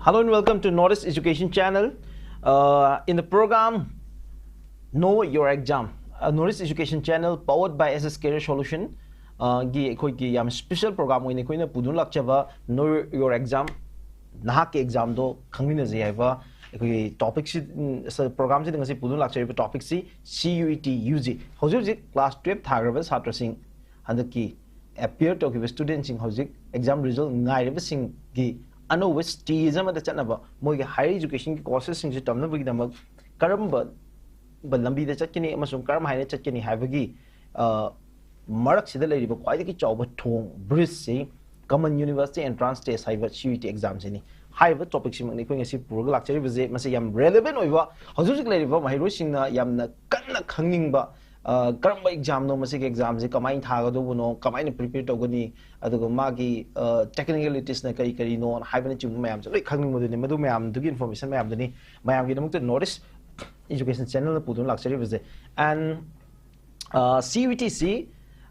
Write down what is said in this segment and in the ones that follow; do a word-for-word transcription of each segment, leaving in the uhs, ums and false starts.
Hello and welcome to Northeast Education Channel. Uh, in the program Know Your Exam, uh, Northeast Education Channel, powered by S S Career Solution, uh, ꯒꯤ ꯑꯩꯈꯣꯏꯒꯤ ꯌꯥꯝ special program ꯑꯣꯏꯅ ꯑꯩꯈꯣꯏꯅ ꯄꯨꯗꯨꯅ ꯂꯥꯛꯆꯕ Know Your Exam, ꯅꯍꯥꯛꯀꯤ examꯗꯣ ꯈꯪꯃꯤꯟꯅꯖꯩ ꯍꯥꯏꯕ ꯑꯩꯈꯣꯏꯒꯤ topicꯁꯤ, ꯎꯝ, ꯁ-, programꯁꯤꯗ ꯉꯁꯤ ꯄꯨꯗꯨꯅ ꯂꯥꯛꯆꯔꯤꯕ topicꯁꯤ C U E T U G꯫ ꯍꯧꯖꯤꯛ ꯍꯧꯖꯤꯛ class twelve ꯊꯥꯈ꯭ꯔꯕ ꯁꯥꯇ꯭ꯔꯁꯤꯡ, ꯍꯟꯗꯛꯀꯤ appear ꯇꯧꯈꯤꯕ studentꯁꯤꯡ, ꯍꯧꯖꯤꯛ exam result ꯉꯥꯏꯔꯤꯕꯁꯤꯡꯒꯤ ꯑꯅꯧꯕ stage ꯑꯃꯗ ꯆꯠꯅꯕ, ꯃꯣꯏꯒꯤ higher educationꯒꯤ courseꯁꯤꯡꯁꯤ ꯇꯝꯅꯕꯒꯤꯗꯃꯛ ꯀꯔꯝꯕ ꯂꯝꯕꯤꯗ ꯆꯠꯀꯅꯤ ꯑꯃꯁꯨꯡ ꯀꯔꯝ ꯍꯥꯏꯅ ꯆꯠꯀꯅꯤ ꯍꯥꯏꯕꯒꯤ, ꯑ, ꯃꯔꯛꯁꯤꯗ ꯂꯩꯔꯤꯕ ꯈ꯭ꯋꯥꯏꯗꯒꯤ ꯆꯥꯎꯕ ꯊꯣꯡ, bridgeꯁꯤ Common University Entrance Test ꯍꯥꯏꯕ C U E T examꯁꯤꯅꯤ꯫ ꯍꯥꯏꯔꯤꯕ topicꯁꯤꯃꯛꯅꯤ ꯑꯩꯈꯣꯏ ꯉꯁꯤ ꯄꯨꯔꯒ ꯂꯥꯛꯆꯔꯤꯕꯁꯦ꯫ ꯃꯁꯤ ꯌꯥꯝ relevant ꯑꯣꯏꯕ, ꯍꯧꯖꯤꯛ ꯍꯧꯖꯤꯛ ꯂꯩꯔꯤꯕ ꯃꯍꯩꯔꯣꯏꯁꯤꯡꯅ ꯌꯥꯝꯅ ꯀꯟꯅ ꯈꯪꯅꯤꯡꯕ, ꯑ, ꯀꯔꯝꯕ examꯅꯣ, ꯃꯁꯤꯒꯤ examꯁꯦ ꯀꯃꯥꯏꯅ ꯊꯥꯒꯗꯧꯕꯅꯣ, ꯀꯃꯥꯏꯅ prepare ꯇꯧꯒꯅꯤ, ꯑꯗꯨꯒ ꯃꯥꯒꯤ, ꯑ, technicalitiesꯅ ꯀꯔꯤ ꯀꯔꯤꯅꯣ ꯍꯥꯏꯕꯅꯆꯤꯡꯕ ꯃꯌꯥꯝꯁꯦ ꯂꯣꯏ ꯈꯪꯅꯤꯡꯕꯗꯨꯅꯤ꯫ ꯃꯗꯨ ꯃꯌꯥꯝꯗꯨꯒꯤ information ꯃꯌꯥꯝꯗꯨꯅꯤ ꯃꯌꯥꯝꯒꯤꯗꯃꯛꯇ Northeast Education Channelꯅ ꯄꯨꯗꯨꯅ ꯂꯥꯛꯆꯔꯤꯕꯁꯦ꯫ And, ꯑ, C U E Tꯁꯤ,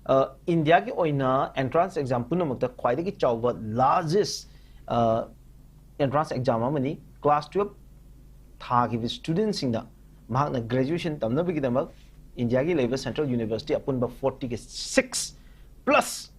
ꯑ, ꯏꯟꯗꯤꯌꯥꯒꯤ ꯑꯣꯏꯅ entrance exam ꯄꯨꯝꯅꯃꯛꯇ ꯈ꯭ꯋꯥꯏꯗꯒꯤ ꯆꯥꯎꯕ, largest, ꯑ, entrance exam ꯑꯃꯅꯤ꯫ Class twelve ꯊꯥꯈꯤꯕ studentꯁꯤꯡꯗ ꯃꯍꯥꯛꯅ graduation ꯇꯝꯅꯕꯒꯤꯗꯃꯛ ꯏꯟꯗꯤꯌꯥꯒꯤ ꯂꯩꯕ central university ꯑꯄꯨꯟꯕ fortyꯒ six plus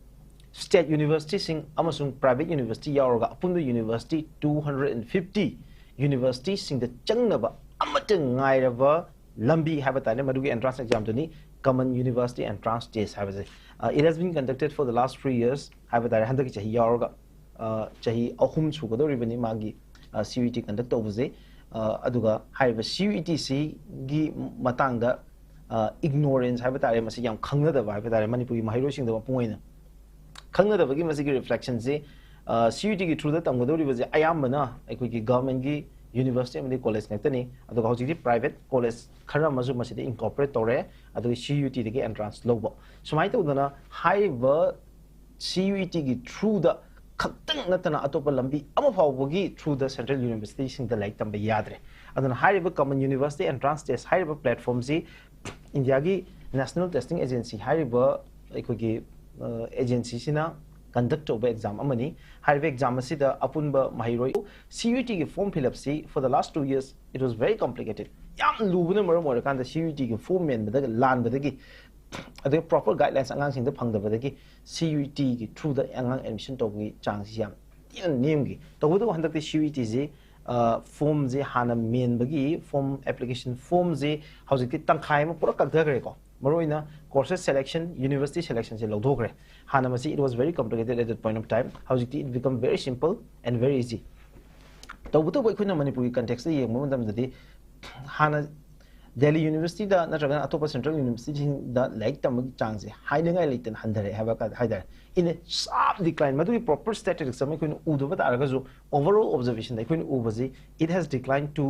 state universityꯁꯤꯡ ꯑꯃꯁꯨꯡ private university ꯌꯥꯎꯔꯒ ꯑꯄꯨꯟꯕ university two hundred and fifty universityꯁꯤꯡꯗ ꯆꯪꯅꯕ ꯑꯃꯠꯇ ꯉꯥꯏꯔꯕ ꯂꯝꯕꯤ ꯍꯥꯏꯕ ꯇꯥꯔꯦ, ꯃꯗꯨꯒꯤ entrance examꯗꯨꯅꯤ Common University Entrance Test ꯍꯥꯏꯕꯁꯦ꯫ Uh, it has been conducted for the last three years ꯍꯥꯏꯕ ꯇꯥꯔꯦ, ꯍꯟꯗꯛꯀꯤ ꯆꯍꯤ ꯌꯥꯎꯔꯒ, ꯑ, ꯆꯍꯤ ꯑꯍꯨꯝ ꯁꯨꯒꯗꯧꯔꯤꯕꯅꯤ ꯃꯥꯒꯤ, ꯑ, C U E T conduct ꯇꯧꯕꯁꯦ꯫ ꯑ, ꯑꯗꯨꯒ ꯍꯥꯏꯔꯤꯕ C U E Tꯁꯤꯒꯤ ꯃꯇꯥꯡꯗ, ꯑ, ignorance ꯍꯥꯏꯕ ꯇꯥꯔꯦ, ꯃꯁꯤ ꯌꯥꯝ ꯈꯪꯅꯗꯕ ꯍꯥꯏꯕ ꯇꯥꯔꯦ, ꯃꯅꯤꯄꯨꯔꯒꯤ ꯃꯍꯩꯔꯣꯏꯁꯤꯡꯗ ꯃꯄꯨꯡ ꯑꯣꯏꯅ ꯈꯪꯅꯗꯕꯒꯤ ꯃꯁꯤꯒꯤ reflectionꯁꯤ, ꯑ, C U E Tꯒꯤ throughꯗ ꯇꯝꯒꯗꯧꯔꯤꯕꯁꯦ ꯑꯌꯥꯝꯕꯅ ꯑꯩꯈꯣꯏꯒꯤ governmentꯀꯤ university ꯑꯃꯗꯤ college ꯉꯥꯛꯇꯅꯤ꯫ ꯑꯗꯨꯒ ꯍꯧꯖꯤꯛꯇꯤ private college ꯈꯔ ꯑꯃꯁꯨ ꯃꯁꯤꯗ incorporate ꯇꯧꯔꯦ, ꯑꯗꯨꯒ C U E Tꯗꯒꯤ entrance ꯂꯧꯕ꯫ ꯁꯨꯃꯥꯏꯅ ꯇꯧꯗꯅ ꯍꯥꯏꯔꯤꯕ C U E Tꯒꯤ throughꯗ ꯈꯛꯇꯪ ꯅꯠꯇꯅ ꯑꯇꯣꯞꯄ ꯂꯝꯕꯤ ꯑꯃ ꯐꯥꯎꯕꯒꯤ throughꯗ central universityꯁꯤꯡꯗ ꯂꯥꯏꯔꯤꯛ ꯇꯝꯕ ꯌꯥꯗ꯭ꯔꯦ꯫ ꯑꯗꯨꯅ ꯍꯥꯏꯔꯤꯕ Common University Entrance Test ꯍꯥꯏꯔꯤꯕ platformꯁꯤ ꯏꯟꯗꯤꯌꯥꯒꯤ National Testing Agency ꯍꯥꯏꯔꯤꯕ ꯑꯩꯈꯣꯏꯒꯤ, ꯑ, agencyꯁꯤꯅ ꯀꯟꯗꯛ ꯇꯧꯕ ꯑꯦꯛꯖꯥꯝ ꯑꯃꯅꯤ꯫ ꯍꯥꯏꯔꯤꯕ ꯑꯦꯛꯖꯥꯝ ꯑꯁꯤꯗ ꯑꯄꯨꯟꯕ ꯃꯍꯩꯔꯣꯏ, ꯁꯤ ꯌꯨ ꯏ ꯇꯤꯒꯤ form fill up for the last two years it was very complicated, ꯌꯥꯝ ꯂꯨꯕꯅ ꯃꯔꯝ ꯑꯣꯏꯔꯀꯥꯟꯗ ꯁꯤ ꯌꯨ ꯏ ꯇꯤꯒꯤ ꯐꯣꯔꯝ ꯃꯦꯟꯕꯗ ꯂꯥꯟꯕꯗꯒꯤ, ꯑꯗꯨꯒ ꯄ꯭ꯔꯣꯄꯔ ꯒꯥꯏꯗꯂꯥꯏꯟꯁ ꯑꯉꯥꯡꯁꯤꯡꯗ ꯐꯪꯗꯕꯗꯒꯤ ꯁꯤ ꯌꯨ ꯏ ꯇꯤꯒꯤ ꯊ꯭ꯔꯨꯗ ꯑꯉꯥꯡ ꯑꯦꯗꯃꯤꯁꯟ ꯇꯧꯕꯒꯤ ꯆꯥꯡꯁꯤ ꯌꯥꯝ ꯊꯤꯅ ꯅꯦꯝꯈꯤ꯫ ꯇꯧꯕꯇꯕꯨ ꯍꯟꯗꯛꯇꯤ ꯁꯤ ꯌꯨ ꯏ ꯇꯤꯁꯤ ꯐꯣꯔꯝꯁꯦ, ꯍꯥꯟꯅ ꯃꯦꯟꯕꯒꯤ ꯐꯣꯔꯝ, ꯑꯦꯄ꯭ꯂꯤꯀꯦꯁꯟ ꯐꯣꯔꯝꯁꯦ ꯍꯧꯖꯤꯛꯇꯤ ꯇꯪꯈꯥꯏ ꯑꯃ ꯄꯨꯔꯥ ꯀꯛꯊꯈ꯭ꯔꯦꯀꯣ꯫ ꯃꯔꯨꯑꯣꯏꯅ ꯀꯣꯔꯁꯦꯁ ꯁꯦꯂꯦꯛꯁꯟ, ꯌꯨꯅꯤꯚꯔꯁꯤꯇꯤ ꯁꯦꯂꯦꯛꯁꯟꯁꯦ ꯂꯧꯊꯣꯛꯈ꯭ꯔꯦ꯫ ꯍꯥꯟꯅ ꯃꯁꯤ it was very complicated at that point of time, ꯍꯧꯖꯤꯛꯇꯤ it become very simple and very easy꯫ ꯇꯧꯕꯇꯕꯨ ꯑꯩꯈꯣꯏꯅ ꯃꯅꯤꯄꯨꯔꯒꯤ ꯀꯟꯇꯦꯛꯁꯇ ꯌꯦꯡꯕ ꯃꯇꯝꯗꯗꯤ ꯍꯥꯟꯅ ꯗꯦꯜꯂꯤ ꯌꯨꯅꯤꯚꯔꯁꯤꯇꯤꯗ ꯅꯠꯇ꯭ꯔꯒꯅ ꯑꯇꯣꯞꯄ ꯁꯦꯟꯇ꯭ꯔꯦꯜ ꯌꯨꯅꯤꯚꯔꯁꯤꯇꯤꯁꯤꯡꯗ ꯂꯥꯏꯔꯤꯛ ꯇꯝꯕꯒꯤ ꯆꯥꯡꯁꯦ ꯍꯥꯏꯅꯤꯡꯉꯥꯏ ꯂꯩꯇꯅ ꯍꯟꯊꯔꯛꯑꯦ ꯍꯥꯏꯕ ꯀ-, ꯍꯥꯏꯇꯥꯔꯦ꯫ In a sharp decline, ꯃꯗꯨꯒꯤ ꯄ꯭ꯔꯣꯄꯔ ꯁ꯭ꯇꯦꯇꯤꯁꯇꯤꯛꯁ ꯑꯃ ꯑꯩꯈꯣꯏꯅ ꯎꯗꯕ ꯇꯥꯔꯒꯁꯨ, ꯑꯣꯚꯔꯑꯣꯜ ꯑꯣꯕꯖꯔꯕꯦꯁꯟꯗ ꯑꯩꯈꯣꯏꯅ ꯎꯕꯁꯤ, it has declined to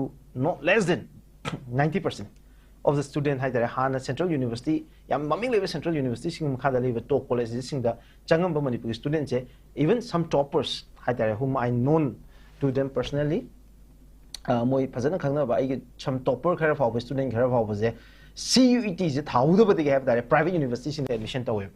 not less than ninety percent of the student ꯍꯥꯏꯇꯥꯔꯦ꯫ ꯍꯥꯟꯅ ꯁꯦꯟꯇ꯭ꯔꯦꯜ ꯌꯨꯅꯤꯚꯔꯁꯤꯇꯤ, ꯌꯥꯝ ꯃꯃꯤꯡ ꯂꯩꯕ ꯁꯦꯟꯇ꯭ꯔꯦꯜ ꯌꯨꯅꯤꯚꯔꯁꯤꯇꯤꯁꯤꯡ ꯃꯈꯥꯗ ꯂꯩꯕ ꯇꯣꯞ ꯀꯣꯂꯦꯖꯁꯤꯡꯗ ꯆꯪꯉꯝꯕ ꯃꯅꯤꯄꯨꯔꯒꯤ ꯁ꯭ꯇꯨꯗꯦꯟꯁꯦ, even some toppers ꯍꯥꯏꯇꯥꯔꯦ, whom I known to them personally, ꯑ, ꯃꯣꯏ ꯐꯖꯅ ꯈꯪꯅꯕ ꯑꯩꯒꯤ some topper ꯈꯔ ꯐꯥꯎꯕ, ꯁ꯭ꯇꯨꯗꯦꯟ ꯈꯔ ꯐꯥꯎꯕꯁꯦ ꯁꯤ ꯌꯨ ꯏ ꯇꯤꯁꯦ ꯊꯥꯍꯧꯗꯕꯗꯒꯤ ꯍꯥꯏꯕ ꯇꯥꯔꯦ, ꯄ꯭ꯔꯥꯏꯚꯦꯠ ꯌꯨꯅꯤꯚꯔꯁꯤꯇꯤꯁꯤꯡꯗ ꯑꯦꯗꯃꯤꯁꯟ ꯇꯧꯋꯦꯕ꯫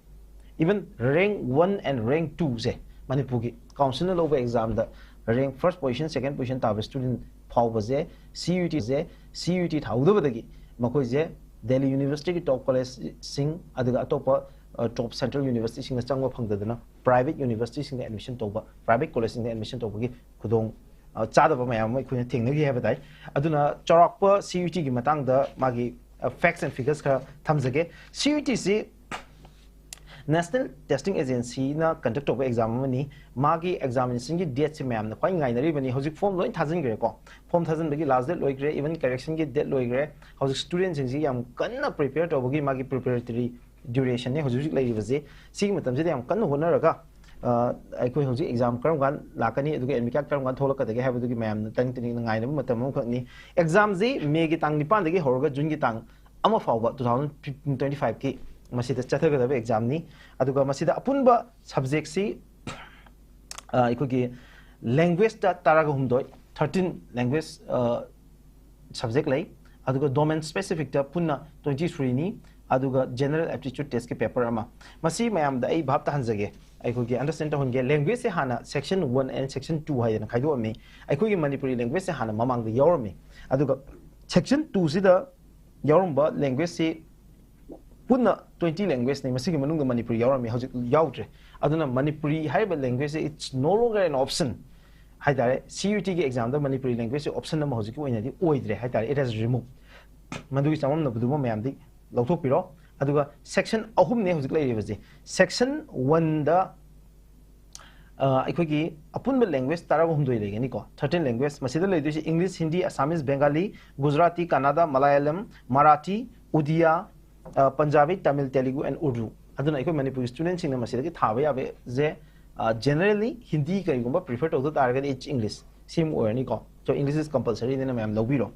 Even rank one and rank twoꯁꯦ, ꯃꯅꯤꯄꯨꯔꯒꯤ ꯀꯥꯎꯟꯁꯤꯜꯅ ꯂꯧꯕ ꯑꯦꯛꯖꯥꯝꯗ ꯔꯦꯡꯛ ꯐꯥꯔꯁ ꯄꯣꯖꯤꯁꯟ, ꯁꯦꯀꯦꯟ ꯄꯣꯖꯤꯁꯟ ꯇꯥꯕ ꯁ꯭ꯇꯨꯗꯦꯟ ꯐꯥꯎꯕꯁꯦ ꯁꯤ ꯌꯨ ꯏ ꯇꯤꯁꯦ, ꯁꯤ ꯌꯨ ꯏ ꯇꯤ ꯊꯥꯍꯧꯗꯕꯗꯒꯤ ꯃꯈꯣꯏꯁꯦ ꯗꯦꯜꯂꯤ ꯌꯨꯅꯤꯚꯔꯁꯤꯇꯤꯒꯤ ꯇꯣꯞ ꯀꯣꯂꯦꯖꯁꯤꯡ, ꯑꯗꯨꯒ ꯑꯇꯣꯞꯄ, ꯑ, ꯇꯣꯞ ꯁꯦꯟꯇ꯭ꯔꯦꯜ ꯌꯨꯅꯤꯚꯔꯁꯤꯇꯤꯁꯤꯡꯗ ꯆꯪꯕ ꯐꯪꯗꯗꯅ ꯄ꯭ꯔꯥꯏꯚꯦꯠ ꯌꯨꯅꯤꯚꯔꯁꯤꯇꯤꯁꯤꯡꯗ ꯑꯦꯗꯃꯤꯁꯟ ꯇꯧꯕ, ꯄ꯭ꯔꯥꯏꯚꯦꯠ ꯀꯣꯂꯦꯖꯁꯤꯡꯗ ꯑꯦꯗꯃꯤꯁꯟ ꯇꯧꯕꯒꯤ ꯈꯨꯗꯣꯡ, ꯑ, ꯆꯥꯗꯕ ꯃꯌꯥꯝ ꯑꯃ ꯑꯩꯈꯣꯏꯅ ꯊꯦꯡꯅꯈꯤ ꯍꯥꯏꯕ ꯇꯥꯏ꯫ ꯑꯗꯨꯅ ꯆꯥꯎꯔꯥꯛꯄ ꯁꯤ ꯌꯨ ꯏ ꯇꯤꯒꯤ ꯃꯇꯥꯡꯗ ꯃꯥꯒꯤ, ꯑ, ꯐꯦꯛꯁ ꯑꯦꯟ ꯐꯤꯒꯔꯁ ꯈꯔ ꯊꯝꯖꯒꯦ꯫ ꯁꯤ U E ꯇꯤꯁꯤ national testing ꯑꯦꯖꯦꯟꯁꯤꯅ conduct ꯇꯧꯕ ꯑꯦꯛꯖꯥꯝ ꯑꯃꯅꯤ꯫ ꯃꯥꯒꯤ ꯑꯦꯛꯖꯥꯃꯤꯅꯦꯁꯟꯒꯤ ꯗꯦꯠꯁꯤ ꯃꯌꯥꯝꯅ ꯈ꯭ꯋꯥꯏ ꯉꯥꯏꯅꯔꯤꯕꯅꯤ꯫ ꯍꯧꯖꯤꯛ ꯐꯣꯔꯝ ꯂꯣꯏ ꯊꯥꯖꯤꯟꯈ꯭ꯔꯦꯀꯣ꯫ ꯐꯣꯔꯝ ꯊꯥꯖꯤꯟꯕꯒꯤ ꯂꯥꯁ ꯗꯦꯠ ꯂꯣꯏꯈ꯭ꯔꯦ, ꯏꯚꯟ ꯀꯔꯦꯛꯁꯟꯒꯤ ꯗꯦꯠ ꯂꯣꯏꯈ꯭ꯔꯦ꯫ ꯍꯧꯖꯤꯛ ꯁ꯭ꯇꯨꯗꯦꯟꯁꯤꯡꯁꯤ ꯌꯥꯝ ꯀꯟꯅ ꯄ꯭ꯔꯤꯄꯦꯌꯔ ꯇꯧꯕꯒꯤ ꯃꯥꯒꯤ ꯄ꯭ꯔꯤꯄꯦꯔꯦꯇꯔꯤ ꯗ꯭ꯌꯨꯔꯦꯁꯟꯅꯤ ꯍꯧꯖꯤꯛ ꯍꯧꯖꯤꯛ ꯂꯩꯔꯤꯕꯁꯤ꯫ ꯁꯤꯒꯤ ꯃꯇꯝꯁꯤꯗ ꯌꯥꯝ ꯀꯟꯅ ꯍꯣꯠꯅꯔꯒ, ꯑ, ꯑꯩꯈꯣꯏ ꯍꯧꯖꯤꯛ ꯑꯦꯛꯖꯥꯝ ꯀꯔꯝ ꯀꯥꯟ ꯂꯥꯛꯀꯅꯤ, ꯑꯗꯨꯒ ꯑꯦꯗꯃꯤꯠ ꯀꯥꯔꯗ ꯀꯔꯝ ꯀꯥꯟ ꯊꯣꯛꯂꯛꯀꯗꯒꯦ ꯍꯥꯏꯕꯗꯨꯒꯤ ꯃꯌꯥꯝꯅ ꯇꯅꯤꯡ ꯇꯅꯤꯡꯅ ꯉꯥꯏꯅꯕ ꯃꯇꯝ ꯑꯃꯈꯛꯅꯤ꯫ ꯑꯦꯛꯖꯥꯝꯁꯤ ꯃꯦꯒꯤ ꯇꯥꯡ ꯅꯤꯄꯥꯟꯗꯒꯤ ꯍꯧꯔꯒ ꯖꯨꯟꯒꯤ ꯇꯥꯡ ꯑꯃ ꯐꯥꯎꯕ, two thousand twenty fiveꯀꯤ ꯃꯁꯤꯗ ꯆꯠꯊꯒꯗꯕ ꯑꯦꯛꯖꯥꯝꯅꯤ꯫ ꯑꯗꯨꯒ ꯃꯁꯤꯗ ꯑꯄꯨꯟꯕ ꯁꯕꯖꯦꯛꯁꯤ, ꯑ, ꯑꯩꯈꯣꯏꯒꯤ ꯂꯦꯡꯒ꯭ꯋꯦꯖꯇ ꯇꯔꯥꯒ ꯍꯨꯝꯗꯣꯏ, thirteen language, ꯑ, ꯁꯕꯖꯦꯛ ꯂꯩ꯫ ꯑꯗꯨꯒ ꯗꯣꯃꯦꯟ ꯁ꯭ꯄꯦꯁꯤꯐꯤꯛꯇ ꯄꯨꯟꯅ twenty threeꯅꯤ꯫ ꯑꯗꯨꯒ ꯖꯦꯅꯔꯦꯜ ꯑꯦꯞꯇꯤꯆꯨꯠ ꯇꯦꯁꯀꯤ ꯄꯦꯄꯔ ꯑꯃ꯫ ꯃꯁꯤ ꯃꯌꯥꯝꯗ ꯑꯩ ꯚꯥꯞ ꯇꯥꯍꯟꯖꯒꯦ꯫ ꯑꯩꯈꯣꯏꯒꯤ understand ꯇꯧꯍꯟꯒꯦ꯫ Language ꯁꯦ ꯍꯥꯟꯅ section one and section two ꯍꯥꯏꯗꯅ ꯈꯥꯏꯗꯣꯛꯑꯝꯃꯤ꯫ ꯑꯩꯈꯣꯏꯒꯤ ꯃꯅꯤꯄꯨꯔꯤ language ꯁꯦ ꯍꯥꯟꯅ ꯃꯃꯥꯡꯗ ꯌꯥꯎꯔꯝꯃꯤ꯫ ꯑꯗꯨꯒ section two ꯁꯤꯗ ꯌꯥꯎꯔꯝꯕ language ꯁꯤ ꯄꯨꯟꯅ twenty language ꯅꯤ꯫ ꯃꯁꯤꯒꯤ ꯃꯅꯨꯡꯗ ꯃꯅꯤꯄꯨꯔꯤ ꯌꯥꯎꯔꯝꯃꯤ, ꯍꯧꯖꯤꯛ ꯌꯥꯎꯗ꯭ꯔꯦ꯫ ꯑꯗꯨꯅ ꯃꯅꯤꯄꯨꯔꯤ ꯍꯥꯏꯔꯤꯕ language say it's no longer an option ꯍꯥꯏꯇꯥꯔꯦ꯫ C U E T ꯒꯤ exam ꯗ ꯃꯅꯤꯄꯨꯔꯤ language ꯁꯦ option ꯑꯃ ꯍꯧꯖꯤꯛꯀꯤ ꯑꯣꯏꯅꯗꯤ ꯑꯣꯏꯗ꯭ꯔꯦ ꯍꯥꯏꯇꯥꯔꯦ꯫ It has removed꯫ ꯃꯗꯨꯒꯤ ꯆꯃꯝꯅꯕꯗꯨꯃ ꯃꯌꯥꯝꯗꯤ ꯂꯧꯊꯣꯛꯄꯤꯔꯣ꯫ ꯑꯗꯨꯒ section ꯑꯍꯨꯝꯅꯦ ꯍꯧꯖꯤꯛ ꯂꯩꯔꯤꯕꯁꯦ꯫ Section one ꯗ ꯑ, ꯑꯩꯈꯣꯏꯒꯤ ꯑꯄꯨꯟꯕ language ꯇꯔꯥꯍꯨꯝꯗꯣꯏ ꯂꯩꯒꯅꯤꯀꯣ, thirteen language꯫ ꯃꯁꯤꯗ ꯂꯩꯗꯣꯏꯁꯦ English, Hindi, Assamese, Bengali, Gujarati, Kannada, Malayalam, Marathi, Odia, ꯑ, Punjabi, Tamil, Telugu and Urdu꯫ ꯑꯗꯨꯅ ꯑꯩꯈꯣꯏ ꯃꯅꯤꯄꯨꯔꯒꯤ student ꯁꯤꯡꯅ ꯃꯁꯤꯗꯒꯤ ꯊꯥꯕ ꯌꯥꯕꯁꯦ, ꯑ, generally Hindi ꯀꯔꯤꯒꯨꯝꯕ prefer ꯇꯧꯗ ꯇꯥꯔꯒꯗꯤ it's English ꯁꯤꯃ ꯑꯣꯏꯔꯅꯤꯀꯣ꯫ So English is compulsory ꯅꯤꯅ ꯃꯌꯥꯝ ꯂꯧꯕꯤꯔꯣ꯫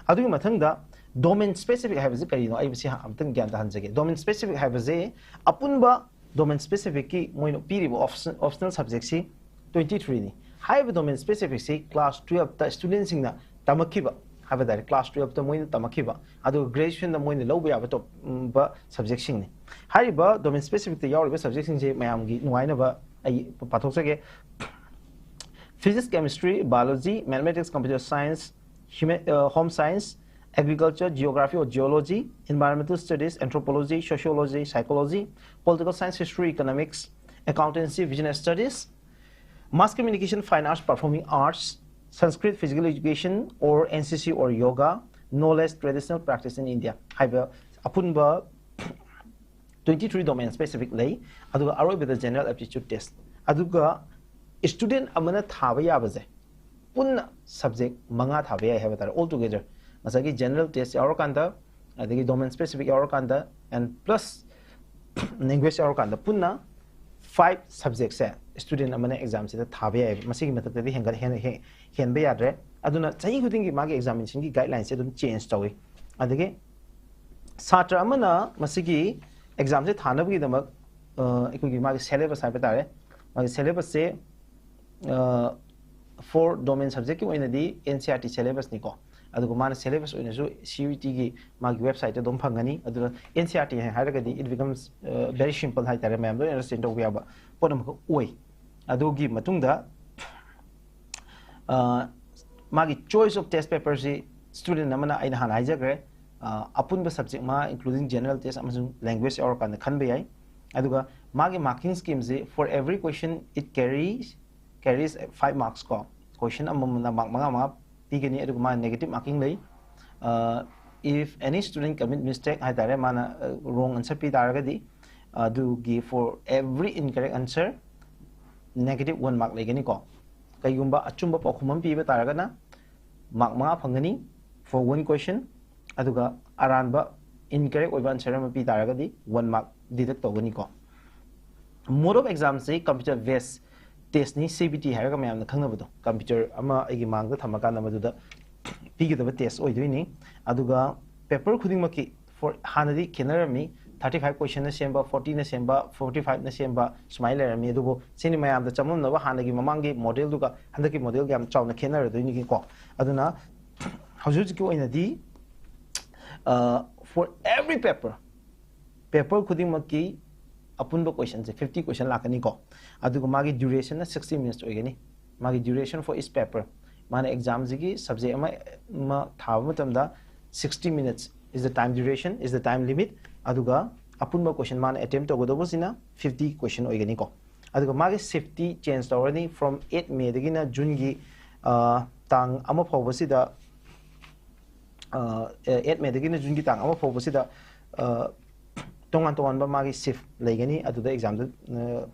ꯑꯗꯨꯒꯤ ꯃꯊꯪꯗ domain specific ꯍꯥꯏꯕꯁꯤ ꯀꯔꯤꯅꯣ? ꯑꯩ ꯃꯁꯤ ꯑꯃꯨꯛꯇꯪ ꯒ꯭ꯌꯥꯟ ꯇꯥꯍꯟꯖꯒꯦ꯫ Domain specific ꯍꯥꯏꯕꯁꯦ ꯑꯄꯨꯟꯕ domain specific ꯀꯤ ꯃꯣꯏꯅ ꯄꯤꯔꯤꯕ option- optional subject ꯁꯤ twenty three ꯅꯤ꯫ ꯍꯥꯏꯔꯤꯕ domain specific ꯁꯤ class twelve ꯇ student ꯁꯤꯡꯅ ꯇꯝꯃꯛꯈꯤꯕ ꯍꯥꯏꯕ ꯇꯥꯔꯦ, class twelve ꯇ ꯃꯣꯏꯅ ꯇꯝꯃꯛꯈꯤꯕ, ꯑꯗꯨꯒ graduation ꯗ ꯃꯣꯏꯅ ꯂꯧꯕ ꯌꯥꯕ top- ꯎꯝ, ꯕ subject ꯁꯤꯡꯅꯤ꯫ ꯍꯥꯏꯔꯤꯕ domain specific ꯇ ꯌꯥꯎꯔꯤꯕ subject ꯁꯤꯡꯁꯦ ꯃꯌꯥꯝꯒꯤ ꯅꯨꯡꯉꯥꯏꯅꯕ ꯑꯩ ꯄꯥꯊꯣꯛꯆꯒꯦ꯫ Physics, Chemistry, Biology, Mathematics, Computer Science, Huma- uh, Home Science, Agriculture, Geography or Geology, Environmental Studies, Anthropology, Sociology, Psychology, Political Science, History, Economics, Accountancy, Business Studies, Mass Communication, Fine Arts, Performing Arts, Sanskrit, Physical Education or N C C or Yoga, Knowledge, Traditional Practice in India ꯍꯥꯏꯕ ꯑꯄꯨꯟꯕ twenty three domain specific ꯂꯩ꯫ ꯑꯗꯨꯒ ꯑꯔꯣꯏꯕꯗ general aptitude test꯫ ꯑꯗꯨꯒ student ꯑꯃꯅ ꯊꯥꯕ ꯌꯥꯕꯁꯦ ꯄꯨꯟꯅ subject ꯃꯉꯥ ꯊꯥꯕ ꯌꯥꯏ ꯍꯥꯏꯕ ꯇꯥꯔꯦ꯫ All together ꯉꯁꯥꯏꯒꯤ general test ꯌꯥꯎꯔꯀꯥꯟꯗ, ꯑꯗꯒꯤ domain specific ꯌꯥꯎꯔꯀꯥꯟꯗ, and plus language ꯌꯥꯎꯔꯀꯥꯟꯗ ꯄꯨꯟꯅ five subject ꯁꯦ student ꯑꯃꯅ exam ꯁꯤꯗ ꯊꯥꯕ ꯌꯥꯏꯑꯕ꯫ ꯃꯁꯤꯒꯤ ꯃꯊꯛꯇꯗꯤ ꯍꯦꯟꯒꯠ- ꯍꯦꯟ- ꯍꯦꯟ- ꯍꯦꯟꯕ ꯌꯥꯗ꯭ꯔꯦ꯫ ꯑꯗꯨꯅ ꯆꯍꯤ ꯈꯨꯗꯤꯡꯒꯤ ꯃꯥꯒꯤ examination ꯒꯤ guideline ꯁꯦ ꯑꯗꯨꯝ change ꯇꯧꯏ꯫ ꯑꯗꯒꯤ ꯁꯥꯇ꯭ꯔ ꯑꯃꯅ ꯃꯁꯤꯒꯤ exam ꯁꯦ ꯊꯥꯅꯕꯒꯤꯗꯃꯛ, ꯑ, ꯑꯩꯈꯣꯏꯒꯤ ꯃꯥꯒꯤ syllabus ꯍꯥꯏꯕ ꯇꯥꯔꯦ, ꯃꯥꯒꯤ syllabus ꯁꯦ, ꯑ, four domain subject ꯀꯤ ꯑꯣꯏꯅꯗꯤ N C E R T syllabus ꯅꯤꯀꯣ꯫ ꯑꯗꯨꯒ ꯃꯥꯅ syllabus ꯑꯣꯏꯅꯁꯨ C U E T ꯒꯤ ꯃꯥꯒꯤ website ꯑꯗꯨꯝ ꯐꯪꯒꯅꯤ꯫ ꯑꯗꯨꯅ N C E R T ꯍꯥꯏꯔꯒꯗꯤ it becomes very simple ꯍꯥꯏꯇꯥꯔꯦ, ꯃꯌꯥꯝ ꯂꯣꯏꯅ understand ꯇꯧꯕ ꯌꯥꯕ ꯄꯣꯠ ꯑꯃꯈꯛ ꯑꯣꯏ꯫ ꯑꯗꯨꯒꯤ ꯃꯇꯨꯡꯗ ꯃꯥꯒꯤ choice of test paper ꯁꯤ student ꯑꯃꯅ, ꯑꯩꯅ ꯍꯥꯟꯅ ꯍꯥꯏꯖꯈ꯭ꯔꯦ, ꯑꯄꯨꯟꯕ subject ꯃꯉꯥ including general test ꯑꯃꯁꯨꯡ language ꯌꯥꯎꯔꯀꯥꯟꯗ ꯈꯟꯕ ꯌꯥꯏ꯫ ꯑꯗꯨꯒ ꯃꯥꯒꯤ marking scheme ꯁꯤ for every question it carries carries five marks ꯀꯣ, question ꯑꯃꯃꯝꯅ mark ꯃꯉꯥ ꯃꯉꯥ ꯄꯤꯒꯅꯤ꯫ ꯑꯗꯨꯒ ꯃꯥ negative marking ꯂꯩ꯫ If any student commit mistake ꯍꯥꯏꯇꯥꯔꯦ, ꯃꯥꯅ wrong answer ꯄꯤ ꯇꯥꯔꯒꯗꯤ, ꯑꯗꯨꯒꯤ for every incorrect answer negative one mark ꯂꯩꯒꯅꯤꯀꯣ꯫ ꯀꯩꯒꯨꯝꯕ ꯑꯆꯨꯝꯕ ꯄꯥꯎꯈꯨꯝ ꯑꯃ ꯄꯤꯕ ꯇꯥꯔꯒꯅ mark ꯃꯉꯥ ꯐꯪꯒꯅꯤ for one question, ꯑꯗꯨꯒ ꯑꯔꯥꯟꯕ incorrect ꯑꯣꯏꯕ answer ꯑꯃ ꯄꯤ ꯇꯥꯔꯒꯗꯤ one mark deduct ꯇꯧꯒꯅꯤꯀꯣ꯫ Mode of exam ꯁꯤ computer based test ꯅꯤ, C B T ꯍꯥꯏꯔꯒ ꯃꯌꯥꯝꯅ ꯈꯪꯅꯕꯗꯣ, computer ꯑꯃ ꯑꯩꯒꯤ ꯃꯥꯡꯗ ꯊꯝꯃꯀꯥꯟꯗ ꯃꯗꯨꯗ ꯄꯤꯒꯗꯕ test ꯑꯣꯏꯗꯣꯏꯅꯤ꯫ ꯑꯗꯨꯒ paper ꯈꯨꯗꯤꯡꯃꯛꯀꯤ for ꯍꯥꯟꯅꯗꯤ ꯈꯦꯠꯅꯔꯝꯃꯤ, thirty five question ꯅ ꯁꯦꯝꯕ, forty ꯅ ꯁꯦꯝꯕ, forty five ꯅ ꯁꯦꯝꯕ ꯁꯨꯃꯥꯏꯅ ꯂꯩꯔꯝꯃꯤ꯫ ꯑꯗꯨꯕꯨ ꯁꯤꯅꯤ ꯃꯌꯥꯝꯗ ꯆꯃꯝꯅꯕ, ꯍꯥꯟꯅꯒꯤ ꯃꯃꯥꯡꯒꯤ model ꯗꯨꯒ ꯍꯟꯗꯛꯀꯤ model ꯒ ꯌꯥꯝ ꯆꯥꯎꯅ ꯈꯦꯠꯅꯔꯗꯣꯏꯅꯤꯀꯣ꯫ ꯑꯗꯨꯅ ꯍꯧꯖꯤꯛ ꯍꯧꯖꯤꯛꯀꯤ ꯑꯣꯏꯅꯗꯤ for every paper paper ꯈꯨꯗꯤꯡꯃꯛꯀꯤ ꯑꯄꯨꯟꯕ question ꯁꯦ fifty question ꯂꯥꯛꯀꯅꯤꯀꯣ꯫ ꯑꯗꯨꯒ ꯃꯥꯒꯤ duration ꯅ sixty minutes ꯑꯣꯏꯒꯅꯤ꯫ ꯃꯥꯒꯤ duration for each paper, ꯃꯥꯅ exam ꯁꯤꯒꯤ subject ꯑꯃ ꯑꯃ ꯊꯥꯕ ꯃꯇꯝꯗ sixty minutes is the time duration, is the time limit꯫ ꯑꯗꯨꯒ ꯑꯄꯨꯟꯕ question ꯃꯥꯅ attempt ꯇꯧꯒꯗꯧꯕꯁꯤꯅ fifty question ꯑꯣꯏꯒꯅꯤꯀꯣ꯫ ꯑꯗꯨꯒ ꯃꯥꯒꯤ shift ꯇꯤ change ꯇꯧꯔꯅꯤ, from eight May ꯗꯒꯤꯅ June ꯒꯤ ꯇꯥꯡ ꯑꯃ ꯐꯥꯎꯕꯁꯤꯗ, eight May ꯗꯒꯤꯅ June ꯒꯤ ꯇꯥꯡ ꯑꯃ ꯐꯥꯎꯕꯁꯤꯗ ꯇꯣꯉꯥꯟ ꯇꯣꯉꯥꯟꯕ ꯃꯥꯒꯤ shift ꯂꯩꯒꯅꯤ, ꯑꯗꯨꯗ exam ꯗ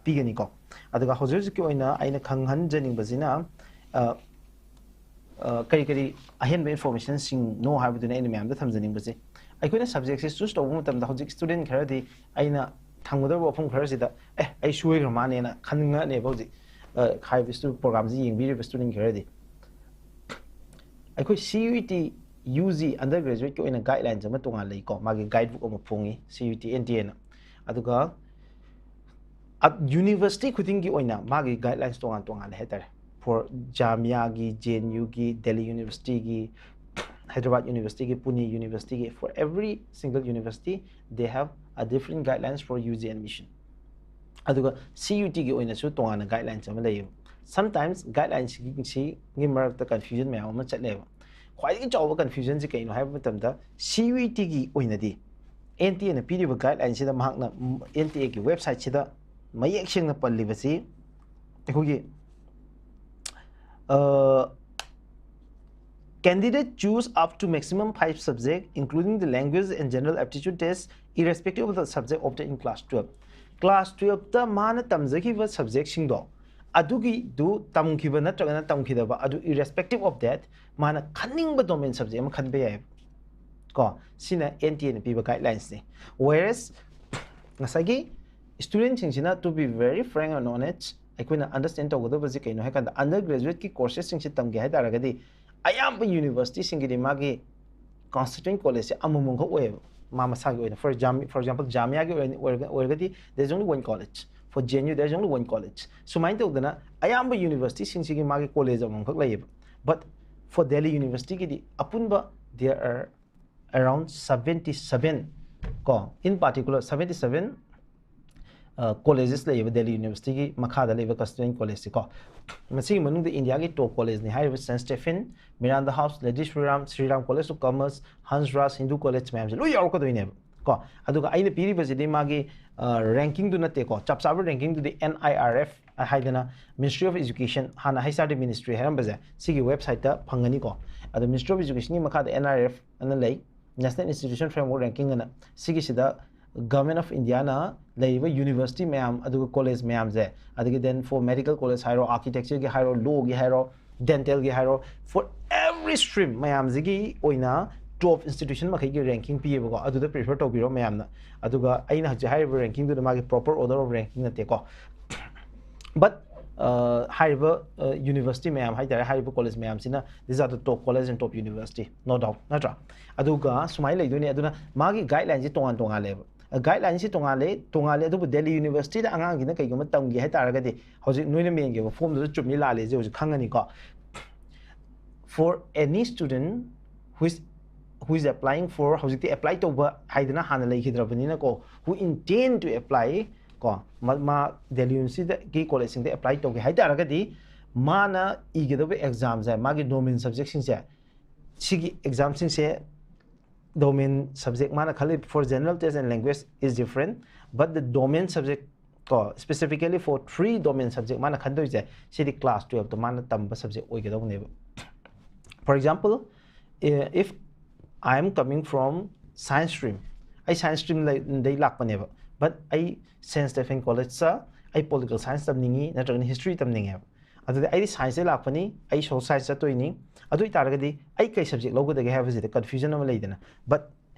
ꯄꯤꯒꯅꯤꯀꯣ꯫ ꯑꯗꯨꯒ ꯍꯧꯖꯤꯛ ꯍꯧꯖꯤꯛꯀꯤ ꯑꯣꯏꯅ ꯑꯩꯅ ꯈꯪꯍꯟꯖꯅꯤꯡꯕꯁꯤꯅ ꯀꯔꯤ ꯀꯔꯤ ꯑꯍꯦꯟꯕ information ꯁꯤꯡꯅꯣ ꯍꯥꯏꯕꯗꯨꯅꯤ ꯑꯩꯅ ꯃꯌꯥꯝꯗ ꯊꯝꯖꯅꯤꯡꯕꯁꯦ꯫ ꯑꯩꯈꯣꯏꯅ subject ꯁꯦ choose ꯇꯧꯕ ꯃꯇꯝꯗ ꯍꯧꯖꯤꯛ student ꯈꯔꯗꯤ ꯑꯩꯅ ꯊꯝꯒꯗꯧꯔꯤꯕ ꯋꯥꯐꯝ ꯈꯔꯁꯤꯗ "ꯑꯦ, ꯑꯩ ꯁꯣꯏꯈ꯭ꯔ ꯃꯥꯜꯂꯦꯅ" ꯈꯟꯅꯅꯦꯕ ꯍꯧꯖꯤꯛ ꯍꯥꯏꯔꯤꯕ program ꯁꯤ ꯌꯦꯡꯕꯤꯔꯤꯕ student ꯈꯔꯗꯤ꯫ ꯑꯩꯈꯣꯏ C U E T U G undergraduate ꯀꯤ ꯑꯣꯏꯅ guidelines ꯑꯃ ꯇꯣꯉꯥꯟ ꯂꯩꯀꯣ, ꯃꯥꯒꯤ guide book ꯑꯃ ꯐꯣꯡꯉꯤ C U E T N T A ꯅ꯫ ꯑꯗꯨꯒ university ꯈꯨꯗꯤꯡꯒꯤ ꯑꯣꯏꯅ ꯃꯥꯒꯤ guidelines ꯇꯣꯉꯥꯟ ꯇꯣꯉꯥꯟ ꯂꯩ ꯍꯥꯏꯇꯥꯔꯦ꯫ For Jamia ꯒꯤ, J N U ꯒꯤ, Delhi University ꯒꯤ, Hyderabad University ꯒꯤ, Pune University ꯒꯤ, for every single university they have a different guidelines for U G admission. ꯑꯗꯨꯒ C U T ꯒꯤ ꯑꯣꯏꯅꯁꯨ ꯇꯣꯉꯥꯟꯅ guidelines ꯑꯃ ꯂꯩꯌꯦꯕ꯫ Sometimes guidelines ꯁꯤꯒꯤ ꯃꯔꯛꯇ confusion ꯃꯌꯥꯝ ꯑꯃ ꯆꯠꯂꯦꯕ꯫ ꯈ꯭ꯋꯥꯏꯗꯒꯤ ꯆꯥꯎꯕ confusion ꯁꯤ ꯀꯩꯅꯣ ꯍꯥꯏꯕ ꯃꯇꯝꯗ, C U E T ꯒꯤ ꯑꯣꯏꯅꯗꯤ N T A ꯅ ꯄꯤꯔꯤꯕ guideline ꯁꯤꯗ ꯃꯍꯥꯛꯅ, ꯎꯝ, N T A ꯒꯤ website ꯁꯤꯗ ꯃꯌꯦꯛ ꯁꯦꯡꯅ ꯄꯜꯂꯤꯕꯁꯤ ꯑꯩꯈꯣꯏꯒꯤ, ꯑ, candidate choose up to maximum five subject, including the language and general aptitude test, irrespective of the subject obtained in class twelve. Class twelve ꯇ ꯃꯥꯅ ꯇꯝꯖꯈꯤꯕ subject ꯁꯤꯡꯗꯣ, ꯑꯗꯨꯒꯤꯗꯨ ꯇꯝꯈꯤꯕ ꯅꯠꯇ꯭ꯔꯒꯅ ꯇꯝꯈꯤꯗꯕ, ꯑꯗꯨ irrespective of that, ꯃꯥꯅ ꯈꯟꯅꯤꯡꯕ domain subject ꯑꯃ ꯈꯟꯕ ꯌꯥꯏ꯫ ꯀꯣ, ꯁꯤꯅ N T A ꯅ ꯄꯤꯕ guidelines ꯅꯤ꯫ Whereas ꯉꯁꯥꯏꯒꯤ student ꯁꯤꯡꯁꯤꯅ, to be very frank and honest, ꯑꯩꯈꯣꯏꯅ understand ꯇꯧꯒꯗꯕꯁꯤ ꯀꯩꯅꯣ ꯍꯥꯏ ꯀꯥꯟꯗ, undergraduate ꯀꯤ courses ꯁꯤꯡꯁꯤ ꯇꯝꯒꯦ ꯍꯥꯏ ꯇꯥꯔꯒꯗꯤ ꯑꯌꯥꯝꯕ university ꯁꯤꯡꯒꯤꯗꯤ ꯃꯥꯒꯤ constituent college ꯁꯦ ꯑꯃꯃꯝꯈꯛ ꯑꯣꯏꯌꯦꯕ꯫ ꯃꯥ ꯃꯁꯥꯒꯤ ꯑꯣꯏꯅ, for exam-, for example, JAMIA ꯒꯤ ꯑꯣꯏꯅ ꯑꯣꯏꯔꯒ-, ꯑꯣꯏꯔꯒꯗꯤ there is only one college, for J N U there is only one college꯫ ꯁꯨꯃꯥꯏꯅ ꯇꯧꯗꯅ ꯑꯌꯥꯝꯕ university ꯁꯤꯡꯁꯤꯒꯤ ꯃꯥꯒꯤ college ꯑꯃꯃꯝꯈꯛ ꯂꯩꯌꯦꯕ꯫ But for Delhi University ꯒꯤꯗꯤ ꯑꯄꯨꯟꯕ there are around seventy seven, ꯀꯣ, in particular seventy seven, ꯑ, colleges ꯂꯩꯌꯦꯕ Delhi University ꯒꯤ ꯃꯈꯥꯗ ꯂꯩꯕ constituent college ꯁꯤ, ꯀꯣ꯫ ꯃꯁꯤꯒꯤ ꯃꯅꯨꯡꯗ India ꯒꯤ top college ꯅꯤ ꯍꯥꯏꯔꯤꯕ Saint Stephen, Miranda House, Lady Shri Ram, Shri Ram College of Commerce, Hans Raj, Hindu College ꯃꯌꯥꯝꯁꯦ ꯂꯣꯏ ꯌꯥꯎꯔꯛꯀꯗꯣꯏꯅꯦꯕ, ꯀꯣ꯫ ꯑꯗꯨꯒ ꯑꯩꯅ ꯄꯤꯔꯤꯕꯁꯤꯗꯤ ꯃꯥꯒꯤ, ꯑ, ranking ꯗꯨ ꯅꯠꯇꯦꯀꯣ, ꯆꯞ ꯆꯥꯕ ranking ꯗꯨꯗꯤ N I R F ꯍꯥꯏꯗꯅ Ministry of Education, ꯍꯥꯟꯅ H R D Ministry ꯍꯥꯏꯔꯝꯕꯁꯦ, ꯁꯤꯒꯤ website ꯇ ꯐꯪꯒꯅꯤꯀꯣ꯫ ꯑꯗꯣ Ministry of Education ꯒꯤ ꯃꯈꯥꯗ N I R F ꯑꯅ ꯂꯩ, National Institution Framework Ranking ꯑꯅ꯫ ꯁꯤꯒꯤꯁꯤꯗ Government of India ꯅ ꯂꯩꯔꯤꯕ university ꯃꯌꯥꯝ, ꯑꯗꯨꯒ college ꯃꯌꯥꯝꯁꯦ, ꯑꯗꯒꯤ then for medical college ꯍꯥꯏꯔꯣ, architecture ꯒꯤ ꯍꯥꯏꯔꯣ, law ꯒꯤ ꯍꯥꯏꯔꯣ, dental ꯒꯤ ꯍꯥꯏꯔꯣ, for every stream ꯃꯌꯥꯝꯁꯤꯒꯤ ꯑꯣꯏꯅ top institution ꯃꯈꯩꯒꯤ ranking ꯄꯤꯌꯦꯕꯀꯣ꯫ ꯑꯗꯨꯗ prefer ꯇꯧꯕꯤꯔꯣ ꯃꯌꯥꯝꯅ꯫ ꯑꯗꯨꯒ ꯑꯩꯅ ꯍꯧꯖꯤꯛ ꯍꯥꯏꯔꯤꯕ ranking ꯗꯨꯗ ꯃꯥꯒꯤ proper order of ranking ꯅꯠꯇꯦꯀꯣ꯫ But, ꯑ, ꯍꯥꯏꯔꯤꯕ, ꯑ, university ꯃꯌꯥꯝ ꯍꯥꯏꯇꯥꯔꯦ, ꯍꯥꯏꯔꯤꯕ college ꯃꯌꯥꯝꯁꯤꯅ, these are the top college and top university, no doubt, ꯅꯠꯇ꯭ꯔꯥ? ꯑꯗꯨꯒ ꯁꯨꯃꯥꯏꯅ ꯂꯩꯗꯣꯏꯅꯦ꯫ ꯑꯗꯨꯅ ꯃꯥꯒꯤ guideline ꯁꯤ ꯇꯣꯉꯥꯟ ꯇꯣꯉꯥꯜꯂꯦꯕ꯫ Guideline ꯁꯤ ꯇꯣꯉꯥꯜꯂꯦ, ꯇꯣꯉꯥꯜꯂꯦ, ꯑꯗꯨꯕꯨ Delhi University ꯗ ꯑꯉꯥꯡꯁꯤꯅ ꯀꯩꯒꯨꯝꯕ ꯇꯝꯒꯦ ꯍꯥꯏ ꯇꯥꯔꯒꯗꯤ, ꯍꯧꯖꯤꯛ ꯅꯣꯏꯅ ꯃꯦꯟꯈꯤꯕ form ꯗꯨꯗ ꯆꯨꯝꯃꯤ ꯂꯥꯜꯂꯤꯁꯦ ꯍꯧꯖꯤꯛ ꯈꯪꯉꯅꯤꯀꯣ꯫ For any student who is who is applying for, ꯍꯧꯖꯤꯛꯇꯤ apply ꯇꯧꯕ ꯍꯥꯏꯗꯅ ꯍꯥꯟꯅ ꯂꯩꯈꯤꯗ꯭ꯔꯕꯅꯤꯅꯀꯣ, who intend to apply ꯀꯣ, ꯃꯥ ꯗꯦꯜꯂꯤ ꯌꯨꯅꯤꯚꯔꯁꯤꯇꯤꯒꯤ ꯀꯣꯂꯦꯖꯁꯤꯡꯗ apply ꯇꯧꯒꯦ ꯍꯥꯏ ꯇꯥꯔꯒꯗꯤ, ꯃꯥꯅ ꯏꯒꯗꯕ ꯑꯦꯛꯖꯥꯝꯁꯦ, ꯃꯥꯒꯤ ꯗꯣꯃꯦꯟ ꯁꯕꯖꯦꯛꯁꯤꯡꯁꯦ, ꯁꯤꯒꯤ ꯑꯦꯛꯖꯥꯝꯁꯤꯡꯁꯦ ꯗꯣꯃꯦꯟ ꯁꯕꯖꯦꯛ ꯃꯥꯅ ꯈꯜꯂꯤ, for general test and language is different, but the domain subject ꯀꯣ, specifically for three domain subject ꯃꯥꯅ ꯈꯟꯗꯣꯏꯁꯦ, ꯁꯤꯗꯤ class twelveꯇ ꯃꯥꯅ ꯇꯝꯕ subject ꯑꯣꯏꯒꯗꯧꯕꯅꯦꯕ꯫ For example, if I am coming from science stream, ꯑꯩ science stream ꯗꯩ ꯂꯥꯛꯄꯅꯦꯕ, but ꯑꯩ Saint Stephen Collegeꯇ ꯑꯩ political science ꯇꯝꯅꯤꯡꯉꯤ ꯅꯠꯇ꯭ꯔꯒꯅ history ꯇꯝꯅꯤꯡꯉꯦꯕ꯫ ꯑꯗꯨꯗꯤ ꯑꯩꯗꯤ scienceꯇꯩ ꯂꯥꯛꯄꯅꯤ, ꯑꯩ social science ꯆꯠꯇꯣꯏꯅꯤ, ꯑꯗꯨ ꯑꯣꯏꯇꯥꯔꯒꯗꯤ ꯑꯩ ꯀꯩ subject ꯂꯧꯒꯗꯒꯦ ꯍꯥꯏꯕꯁꯤꯗ confusion ꯑꯃ ꯂꯩꯗꯅ꯫ But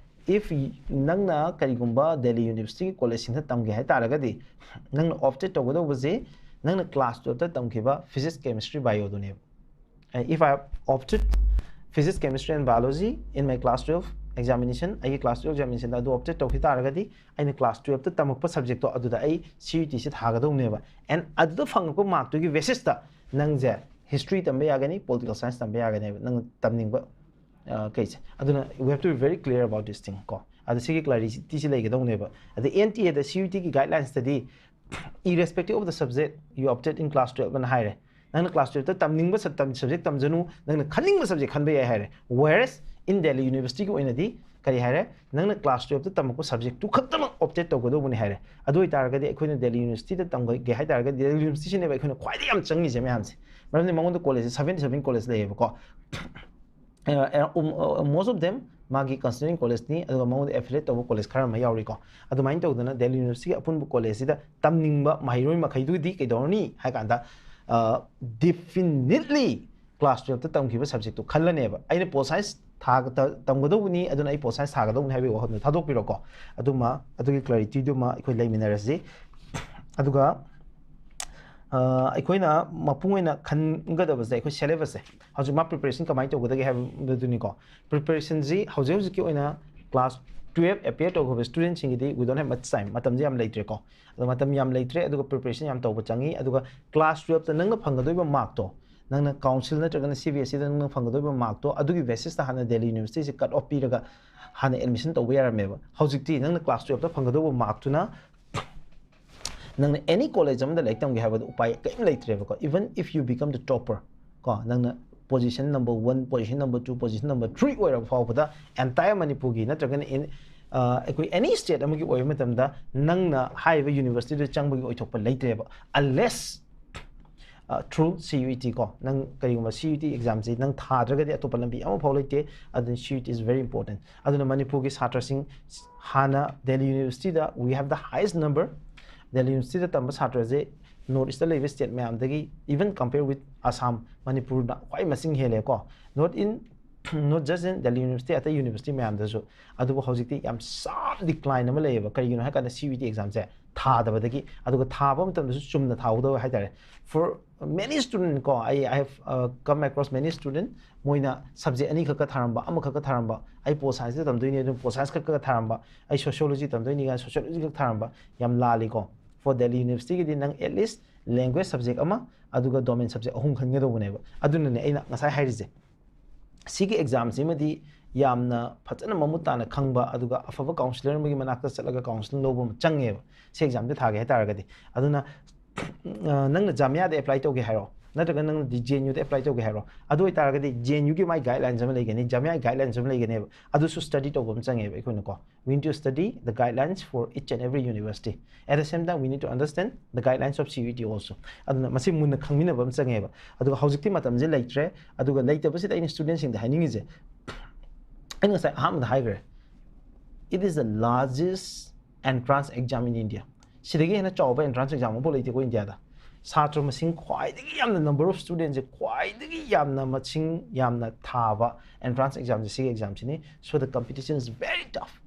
if ꯅꯪꯅ ꯀꯔꯤꯒꯨꯝꯕ ꯗꯦꯜꯂꯤ ꯌꯨꯅꯤꯚꯔꯁꯤꯇꯤꯒꯤ ꯀꯣꯂꯦꯖꯁꯤꯡꯗ ꯇꯝꯒꯦ ꯍꯥꯏ ꯇꯥꯔꯒꯗꯤ, ꯅꯪꯅ opted ꯇꯧꯒꯗꯧꯕꯁꯤ ꯅꯪꯅ class twelveꯇ ꯇꯝꯈꯤꯕ physics, chemistry, bioꯗꯨꯅꯦꯕ꯫ If I opted physics, chemistry and biology in my class twelve examination, ꯑꯩꯒꯤ class twelve examinationꯗ ꯑꯗꯨ opted ꯇꯧꯈꯤ ꯇꯥꯔꯒꯗꯤ, ꯑꯩꯅ class twelveꯇ ꯇꯝꯃꯛꯄ subjectꯇꯣ ꯑꯗꯨꯗ ꯑꯩ C U Etꯁꯦ ꯊꯥꯒꯗꯧꯅꯦꯕ꯫ And ꯑꯗꯨꯗ ꯐꯪꯉꯛꯄ markꯇꯨꯒꯤ basisꯇ ꯅꯪꯁꯦ history ꯇꯝꯕ ꯌꯥꯒꯅꯤ, political science ꯇꯝꯕ ꯌꯥꯒꯅꯦꯕ, ꯅꯪ ꯇꯝꯅꯤꯡꯕ ꯑ, ꯀꯩꯁꯦ꯫ ꯑꯗꯨꯅ we have to be very clear about this thing ꯀꯣ꯫ ꯑꯗ ꯁꯤꯒꯤ clarityꯁꯦ ꯂꯩꯒꯗꯧꯅꯦꯕ꯫ ꯑꯗ N T Aꯗ C U Etꯒꯤ guidelinesꯇꯗꯤ, irrespective of the subject you opted in class twelve ꯑꯅ ꯍꯥꯏꯔꯦ꯫ ꯅꯪꯅ class twelveꯇ ꯇꯝꯅꯤꯡꯕ sub-, ꯇꯝ-, subject ꯇꯝꯖꯅꯨ, ꯅꯪꯅ ꯈꯟꯅꯤꯡꯕ subject ꯈꯟꯕ ꯌꯥꯏ ꯍꯥꯏꯔꯦ꯫ Whereas in Delhi Universityꯒꯤ ꯑꯣꯏꯅꯗꯤ ꯀꯔꯤ ꯍꯥꯏꯔꯦ? ꯅꯪꯅ class twelveꯇ ꯇꯝꯃꯛꯄ subjectꯇꯨ ꯈꯛꯇꯃꯛ opted ꯇꯧꯒꯗꯧꯕꯅꯤ ꯍꯥꯏꯔꯦ꯫ ꯑꯗꯨ ꯑꯣꯏꯇꯥꯔꯒꯗꯤ ꯑꯩꯈꯣꯏꯅ Delhi Universityꯗ ꯇꯝꯒꯦ ꯍꯥꯏ ꯇꯥꯔꯒꯗꯤ, Delhi Universityꯁꯤꯅꯦꯕ ꯑꯩꯈꯣꯏꯅ ꯈ꯭ꯋꯥꯏꯗꯒꯤ ꯌꯥꯝ ꯆꯪꯉꯤꯁꯦ ꯃꯌꯥꯝꯁꯦ꯫ ꯃꯔꯝꯗꯤ ꯃꯉꯣꯟꯗ collegeꯁꯦ seventy seven college ꯂꯩꯌꯦꯕꯀꯣ꯫ ꯑ, ꯑ, um, uh, most of them ꯃꯥꯒꯤ considering collegeꯅꯤ, ꯑꯗꯨꯒ ꯃꯉꯣꯟꯗ affiliate ꯇꯧꯕ college ꯈꯔ ꯑꯃ ꯌꯥꯎꯔꯤꯀꯣ꯫ ꯑꯗꯨꯃꯥꯏꯅ ꯇꯧꯗꯅ Delhi Universityꯒꯤ ꯑꯄꯨꯟꯕ collegeꯁꯤꯗ ꯇꯝꯅꯤꯡꯕ ꯃꯍꯩꯔꯣꯏ ꯃꯈꯩꯗꯨꯗꯤ ꯀꯩꯗꯧꯔꯅꯤ ꯍꯥꯏ ꯀꯥꯟꯗ, ꯑ, definitely class twelveꯇ ꯇꯝꯈꯤꯕ subjectꯇꯨ ꯈꯜꯂꯅꯦꯕ꯫ ꯑꯩꯅ pol science ꯊꯥꯒ-, ꯇ-, ꯇꯝꯒꯗꯧꯕꯅꯤ, ꯑꯗꯨꯅ ꯑꯩ pol science ꯊꯥꯒꯗꯧꯕꯅꯤ ꯍꯥꯏꯕꯒꯤ ꯋꯥꯈꯜꯗꯣ ꯊꯥꯗꯣꯛꯄꯤꯔꯣꯀꯣ꯫ ꯑꯗꯨꯃ, ꯑꯗꯨꯒꯤ clarityꯗꯨꯃ ꯑꯩꯈꯣꯏ ꯂꯩꯃꯤꯟꯅꯔꯁꯤ꯫ ꯑꯗꯨꯒ, ꯑ, ꯑꯩꯈꯣꯏꯅ ꯃꯄꯨꯡ ꯑꯣꯏꯅ ꯈꯟꯒꯗꯕꯁꯦ ꯑꯩꯈꯣꯏ syllabusꯁꯦ꯫ ꯍꯧꯖꯤꯛ ꯃꯥ preparationꯁꯤ ꯀꯃꯥꯏꯅ ꯇꯧꯒꯗꯒꯦ ꯍꯥꯏꯕꯗꯨꯅꯤꯀꯣ꯫ Preparationꯁꯤ ꯍꯧꯖꯤꯛ ꯍꯧꯖꯤꯛꯀꯤ ꯑꯣꯏꯅ class twelve appear ꯇꯧꯈ꯭ꯔꯕ studentꯁꯤꯡꯒꯤꯗꯤ we don't have much time, ꯃꯇꯝꯁꯦ ꯌꯥꯝ ꯂꯩꯇ꯭ꯔꯦꯀꯣ꯫ ꯑꯗꯣ ꯃꯇꯝ ꯌꯥꯝ ꯂꯩꯇ꯭ꯔꯦ, ꯑꯗꯨꯒ preparation ꯌꯥꯝ ꯇꯧꯕ ꯆꯪꯉꯤ꯫ ꯑꯗꯨꯒ class twelveꯇ ꯅꯪꯅ ꯐꯪꯒꯗꯣꯏꯕ markꯇꯣ, ꯅꯪꯅ ꯀꯥꯎꯟꯁꯤꯜ ꯅꯠꯇ꯭ꯔꯒꯅ ꯁꯤ ꯕꯤ ꯑꯦꯁ ꯏꯗ ꯅꯪꯅ ꯐꯪꯒꯗꯧꯔꯤꯕ ꯃꯥꯔꯛꯇꯣ, ꯑꯗꯨꯒꯤ ꯕꯦꯁꯤꯁꯇ ꯍꯥꯟꯅ ꯗꯦꯜꯂꯤ ꯌꯨꯅꯤꯚꯔꯁꯤꯇꯤꯁꯦ ꯀꯠ ꯑꯣꯐ ꯄꯤꯔꯒ ꯍꯥꯟꯅ ꯑꯦꯗꯃꯤꯁꯟ ꯇꯧꯕ ꯌꯥꯔꯝꯃꯦꯕ꯫ ꯍꯧꯖꯤꯛꯇꯤ ꯅꯪꯅ ꯀ꯭ꯂꯥꯁ ꯇꯨꯌꯦꯜꯞꯇ ꯐꯪꯒꯗꯧꯕ ꯃꯥꯔꯛꯇꯨꯅ ꯅꯪꯅ ꯑꯦꯅꯤ ꯀꯣꯂꯦꯖ ꯑꯃꯗ ꯂꯥꯏꯔꯤꯛ ꯇꯝꯒꯦ ꯍꯥꯏꯕꯗ ꯎꯄꯥꯏ ꯀꯔꯤꯝ ꯂꯩꯇ꯭ꯔꯦꯕꯀꯣ꯫ Even if you become the topper, ꯀꯣ, ꯅꯪꯅ position number one, position number two, position number three ꯑꯣꯏꯔꯕ ꯐꯥꯎꯕꯗ entire ꯃꯅꯤꯄꯨꯔꯒꯤ ꯅꯠꯇ꯭ꯔꯒꯅ in- ꯑ, ꯑꯩꯈꯣꯏ ꯑꯦꯅꯤ ꯁ꯭ꯇꯦꯠ ꯑꯃꯒꯤ ꯑꯣꯏꯕ ꯃꯇꯝꯗ ꯅꯪꯅ ꯍꯥꯏꯔꯤꯕ ꯌꯨꯅꯤꯚꯔꯁꯤꯇꯤꯗꯨꯗ ꯆꯪꯕꯒꯤ ꯑꯣꯏꯊꯣꯛꯄ ꯂꯩꯇ꯭ꯔꯦꯕ, unless through C U E T ꯀꯣ꯫ ꯅꯪ ꯀꯔꯤꯒꯨꯝꯕ C U E T ꯑꯦꯛꯖꯥꯝꯁꯤ ꯅꯪ ꯊꯥꯗ꯭ꯔꯒꯗꯤ ꯑꯇꯣꯞꯄ ꯂꯝꯕꯤ ꯑꯃꯐꯥꯎ ꯂꯩꯇꯦ꯫ ꯑꯗꯨꯅ C U E T is very important꯫ ꯑꯗꯨꯅ ꯃꯅꯤꯄꯨꯔꯒꯤ ꯁꯥꯇ꯭ꯔꯁꯤꯡ ꯍꯥꯟꯅ ꯗꯦꯜꯂꯤ ꯌꯨꯅꯤꯚꯔꯁꯤꯇꯤꯗ we have the highest number꯫ Delhi ꯌꯨꯅꯤꯚꯔꯁꯤꯇꯤꯗ ꯇꯝꯕ ꯁꯥꯇ꯭ꯔꯁꯦ ꯅꯣꯔꯠ ꯏꯁꯇ ꯂꯩꯕ ꯁ꯭ꯇꯦꯠ ꯃꯌꯥꯝꯗꯒꯤ, even compare with Assam, ꯃꯅꯤꯄꯨꯔꯅ ꯈ꯭ꯋꯥꯏ ꯃꯁꯤꯡ ꯍꯦꯜꯂꯦꯀꯣ꯫ Not in, not just in Delhi university, ꯑꯇꯩ ꯌꯨꯅꯤꯚꯔꯁꯤꯇꯤ ꯃꯌꯥꯝꯗꯁꯨ꯫ ꯑꯗꯨꯕꯨ ꯍꯧꯖꯤꯛꯇꯤ ꯌꯥꯝ sharp decline ꯑꯃ ꯂꯩꯌꯦꯕ꯫ ꯀꯔꯤꯒꯤꯅꯣ ꯍꯥꯏ ꯀꯥꯟꯗ C U E T ꯑꯦꯛꯖꯥꯝꯁꯦ ꯊꯥꯗꯕꯗꯒꯤ, ꯑꯗꯨꯒ ꯊꯥꯕ ꯃꯇꯝꯗꯁꯨ ꯆꯨꯝꯅ ꯊꯥꯍꯧꯗꯕ ꯍꯥꯏꯇꯥꯔꯦ꯫ For many student ꯀꯣ, I, I have uh, come across many student, ꯃꯣꯏꯅ ꯁꯕꯖꯦꯛ ꯑꯅꯤꯈꯛꯀ ꯊꯥꯔꯝꯕ, ꯑꯃꯈꯛꯀ ꯊꯥꯔꯝꯕ, ꯑꯩ ꯄꯣꯜ ꯁꯥꯏꯟꯁꯇ ꯇꯝꯗꯣꯏꯅꯤ ꯑꯗꯨꯝ ꯄꯣꯜ ꯁꯥꯏꯟꯁ ꯈꯛꯀ ꯊꯥꯔꯝꯕ, ꯑꯩ ꯁꯣꯁꯤꯌꯣꯂꯣꯖꯤ ꯇꯝꯗꯣꯏꯅꯤ ꯀꯥꯏꯅ ꯁꯣꯁꯤꯌꯣꯂꯣꯖꯤ ꯈꯛ ꯊꯥꯔꯝꯕ꯫ ꯌꯥꯝ ꯂꯥꯜꯂꯤꯀꯣ꯫ For ꯗꯦꯜꯂꯤ ꯌꯨꯅꯤꯚꯔꯁꯤꯇꯤꯒꯤꯗꯤ ꯅꯪ at least language subject ꯑꯃ, ꯑꯗꯨꯒ ꯗꯣꯃꯦꯟ ꯁꯕꯖꯦꯛ ꯑꯍꯨꯝ ꯈꯟꯒꯗꯧꯕꯅꯦꯕ꯫ ꯑꯗꯨꯅꯅꯦ ꯑꯩꯅ ꯉꯁꯥꯏ ꯍꯥꯏꯔꯤꯁꯦ, ꯁꯤꯒꯤ ꯑꯦꯛꯖꯥꯝꯁꯤꯃꯗꯤ ꯌꯥꯝꯅ ꯐꯖꯅ ꯃꯃꯨꯠ ꯇꯥꯅ ꯈꯪꯕ, ꯑꯗꯨꯒ ꯑꯐꯕ ꯀꯥꯎꯟꯁꯤꯂꯔ ꯑꯃꯒꯤ ꯃꯅꯥꯛꯇ ꯆꯠꯂꯒ ꯀꯥꯎꯟꯁꯤꯂꯤꯡ ꯂꯧꯕ ꯑꯃ ꯆꯪꯉꯦꯕ, ꯁꯤ ꯑꯦꯛꯖꯥꯝꯁꯦ ꯊꯥꯒꯦ ꯍꯥꯏꯇꯥꯔꯒꯗꯤ꯫ ꯑꯗꯨꯅ ꯑ, ꯅꯪꯅ ꯖꯥꯃꯤꯌꯥꯗ ꯑꯦꯄ꯭ꯂꯥꯏ ꯇꯧꯒꯦ ꯍꯥꯏꯔꯣ, ꯅꯠꯇ꯭ꯔꯒ ꯅꯪꯅ ꯖꯦ ꯑꯦꯟ ꯌꯨꯗ ꯑꯦꯄ꯭ꯂꯥꯏ ꯇꯧꯒꯦ ꯍꯥꯏꯔꯣ, ꯑꯗꯨ ꯑꯣꯏꯇꯥꯔꯒꯗꯤ ꯖꯦ ꯑꯦꯟ ꯌꯨꯒꯤ ꯃꯥꯏ ꯒꯥꯏꯗꯂꯥꯏꯟꯁ ꯑꯃ ꯂꯩꯒꯅꯤ, ꯖꯥꯃꯤꯌꯥꯒꯤ ꯒꯥꯏꯗꯂꯥꯏꯟꯁ ꯑꯃ ꯂꯩꯒꯅꯦꯕ꯫ ꯑꯗꯨꯁꯨ ꯁ꯭ꯇꯗꯤ ꯇꯧꯕ ꯑꯃ ꯆꯪꯉꯦꯕ ꯑꯩꯈꯣꯏꯅꯀꯣ꯫ We need to study the guidelines for each and every university. At the same time, we need to understand the guidelines of C U E T also. ꯑꯗꯨꯅ ꯃꯁꯤ ꯃꯨꯟꯅ ꯈꯪꯃꯤꯟꯅꯕ ꯑꯃ ꯆꯪꯉꯦꯕ꯫ ꯑꯗꯨꯒ ꯍꯧꯖꯤꯛꯇꯤ ꯃꯇꯝꯁꯦ ꯂꯩꯇ꯭ꯔꯦ꯫ ꯑꯗꯨꯒ ꯂꯩꯇꯕꯁꯤꯗ ꯑꯩꯅ ꯁ꯭ꯇꯨꯗꯦꯟꯁꯤꯡꯗ ꯍꯥꯏꯅꯤꯡꯉꯤꯁꯦ, ꯑꯩꯅ ꯉꯁꯥꯏ ꯑꯍꯥꯟꯕꯗ ꯍꯥꯏꯈ꯭ꯔꯦ, it is the largest entrance exam in India. ꯁꯤꯗꯒꯤ ꯍꯦꯟꯅ ꯆꯥꯎꯕ ꯑꯦꯟꯇ꯭ꯔꯥꯟꯁ ꯑꯦꯛꯖꯥꯝ ꯑꯃꯐꯥꯎ ꯂꯩꯇꯦꯀꯣ ꯏꯟꯗꯤꯌꯥꯗ꯫ ꯁꯥꯇ꯭ꯔ ꯃꯁꯤꯡ ꯈ꯭ꯋꯥꯏꯗꯒꯤ ꯌꯥꯝꯅ, number of studentꯁꯦ ꯈ꯭ꯋꯥꯏꯗꯒꯤ ꯌꯥꯝꯅ, ꯃꯁꯤꯡ ꯌꯥꯝꯅ ꯊꯥꯕ ꯑꯦꯟꯇ꯭ꯔꯥꯟꯁ ꯑꯦꯛꯖꯥꯝꯁꯦ ꯁꯤꯒꯤ ꯑꯦꯛꯖꯥꯝꯁꯤꯅꯤ꯫ So the competition is very tough.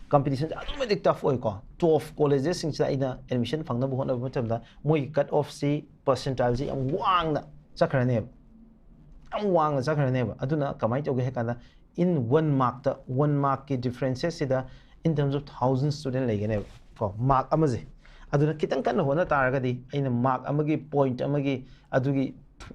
ꯀꯝꯄꯤꯇꯤꯁꯟꯁꯦ ꯑꯗꯨꯛꯀꯤ ꯃꯇꯤꯛ ꯇꯐ ꯑꯣꯏꯀꯣ꯫ ꯇꯣꯞ ꯀꯣꯂꯦꯖꯦꯁꯁꯤꯡꯁꯤꯗ ꯑꯩꯅ ꯑꯦꯗꯃꯤꯁꯟ ꯐꯪꯅꯕ ꯍꯣꯠꯅꯕ ꯃꯇꯝꯗ ꯃꯣꯏꯒꯤ ꯀꯠ ꯑꯣꯐꯁꯤ, ꯄꯔꯁꯦꯟꯇꯥꯏꯜꯁꯤ ꯌꯥꯝ ꯋꯥꯡꯅ ꯆꯠꯈ꯭ꯔꯅꯦꯕ, ꯌꯥꯝ ꯋꯥꯡꯅ ꯆꯠꯈ꯭ꯔꯅꯦꯕ꯫ ꯑꯗꯨꯅ ꯀꯃꯥꯏꯅ ꯇꯧꯒꯦ ꯍꯥꯏ ꯀꯥꯟꯗ, in one markꯇ, one markꯀꯤ differenceꯁꯤꯗ in terms of thousand student ꯂꯩꯒꯅꯦꯕ ꯀꯣ, ꯃꯥꯔꯛ ꯑꯃꯁꯦ꯫ ꯑꯗꯨꯅ ꯈꯤꯇꯪ ꯀꯟꯅ ꯍꯣꯠꯅ ꯇꯥꯔꯒꯗꯤ ꯑꯩꯅ mark ꯑꯃꯒꯤ point ꯑꯃꯒꯤ ꯑꯗꯨꯒꯤ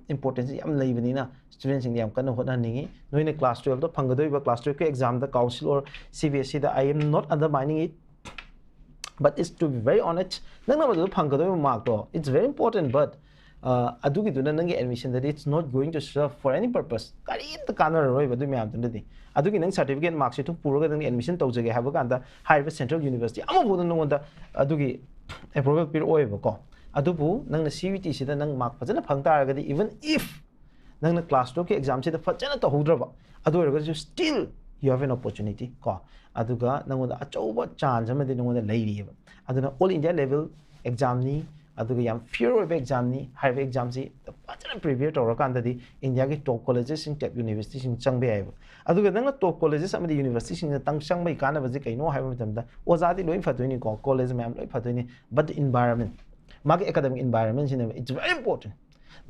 importance ꯌꯥꯝ ꯂꯩꯕꯅꯤꯅ studentꯁꯤꯡꯗ ꯌꯥꯝ ꯀꯟꯅ ꯍꯣꯠꯅꯍꯟꯅꯤꯡꯉꯤ꯫ ꯅꯣꯏꯅ class twelveꯇ ꯐꯪꯒꯗꯧꯔꯤꯕ class twelveꯀꯤ examꯗ council or C B S Eꯗ I am not undermining it, but it's to be very honest, ꯅꯪꯅ ꯃꯗꯨꯗ ꯐꯪꯒꯗꯧꯔꯤꯕ markꯇꯣ, it's very important, but ꯑꯗꯨꯒꯤꯗꯨꯅ ꯅꯪꯒꯤ admissionꯗꯗꯤ it's not going to serve for any purpose. ꯀꯔꯤꯝꯇ ꯀꯥꯟꯅꯔꯔꯣꯏꯕ ꯑꯗꯨ ꯃꯌꯥꯝꯗꯨꯅꯗꯤ꯫ ꯑꯗꯨꯒꯤ ꯅꯪ certificate marksheet ꯄꯨꯔꯒ ꯅꯪꯒꯤ admission ꯇꯧꯖꯒꯦ ꯍꯥꯏꯕ ꯀꯥꯟꯗ ꯍꯥꯏꯔꯤꯕ central university ꯑꯃꯐꯥꯎꯗ ꯅꯉꯣꯟꯗ ꯑꯗꯨꯒꯤ approval ꯄꯤꯔꯛꯑꯣꯏꯕꯀꯣ꯫ ꯑꯗꯨꯕꯨ ꯅꯪꯅ C U E Tꯁꯤꯗ ꯅꯪ mark ꯐꯖꯅ ꯐꯪ ꯇꯥꯔꯒꯗꯤ, even if ꯅꯪꯅ class twelveꯀꯤ examꯁꯤꯗ ꯐꯖꯅ ꯇꯧꯍꯧꯗ꯭ꯔꯕ, ꯑꯗꯨ ꯑꯣꯏꯔꯒꯁꯨ still you have an opportunity ꯀꯣ꯫ ꯑꯗꯨꯒ ꯅꯉꯣꯟꯗ ꯑꯆꯧꯕ chance ꯑꯃꯗꯤ ꯅꯉꯣꯟꯗ ꯂꯩꯔꯤꯑꯕ꯫ ꯑꯗꯨꯅ all India level examꯅꯤ, ꯑꯗꯨꯒ ꯌꯥꯝ fair ꯑꯣꯏꯕ examꯅꯤ꯫ ꯍꯥꯏꯔꯤꯕ examꯁꯤ ꯐꯖꯅ prepare ꯇꯧꯔꯀꯥꯟꯗꯗꯤ Indiaꯒꯤ top collegesꯁꯤꯡ, top universityꯁꯤꯡ ꯆꯪꯕ ꯌꯥꯏꯑꯕ꯫ ꯑꯗꯨꯒ ꯅꯪꯅ top colleges ꯑꯃꯗꯤ universityꯁꯤꯡꯗ ꯇꯪ ꯆꯪꯕꯒꯤ ꯀꯥꯟꯅꯕꯁꯤ ꯀꯩꯅꯣ ꯍꯥꯏꯕ ꯃꯇꯝꯗ, ꯑꯣꯖꯥꯗꯤ ꯂꯣꯏ ꯐꯗꯣꯏꯅꯤꯀꯣ, college ꯃꯌꯥꯝ ꯂꯣꯏ ꯐꯗꯣꯏꯅꯤ, but the environment, ꯃꯥꯒꯤ academic environmentꯁꯤꯅꯦꯕ, it's very important꯫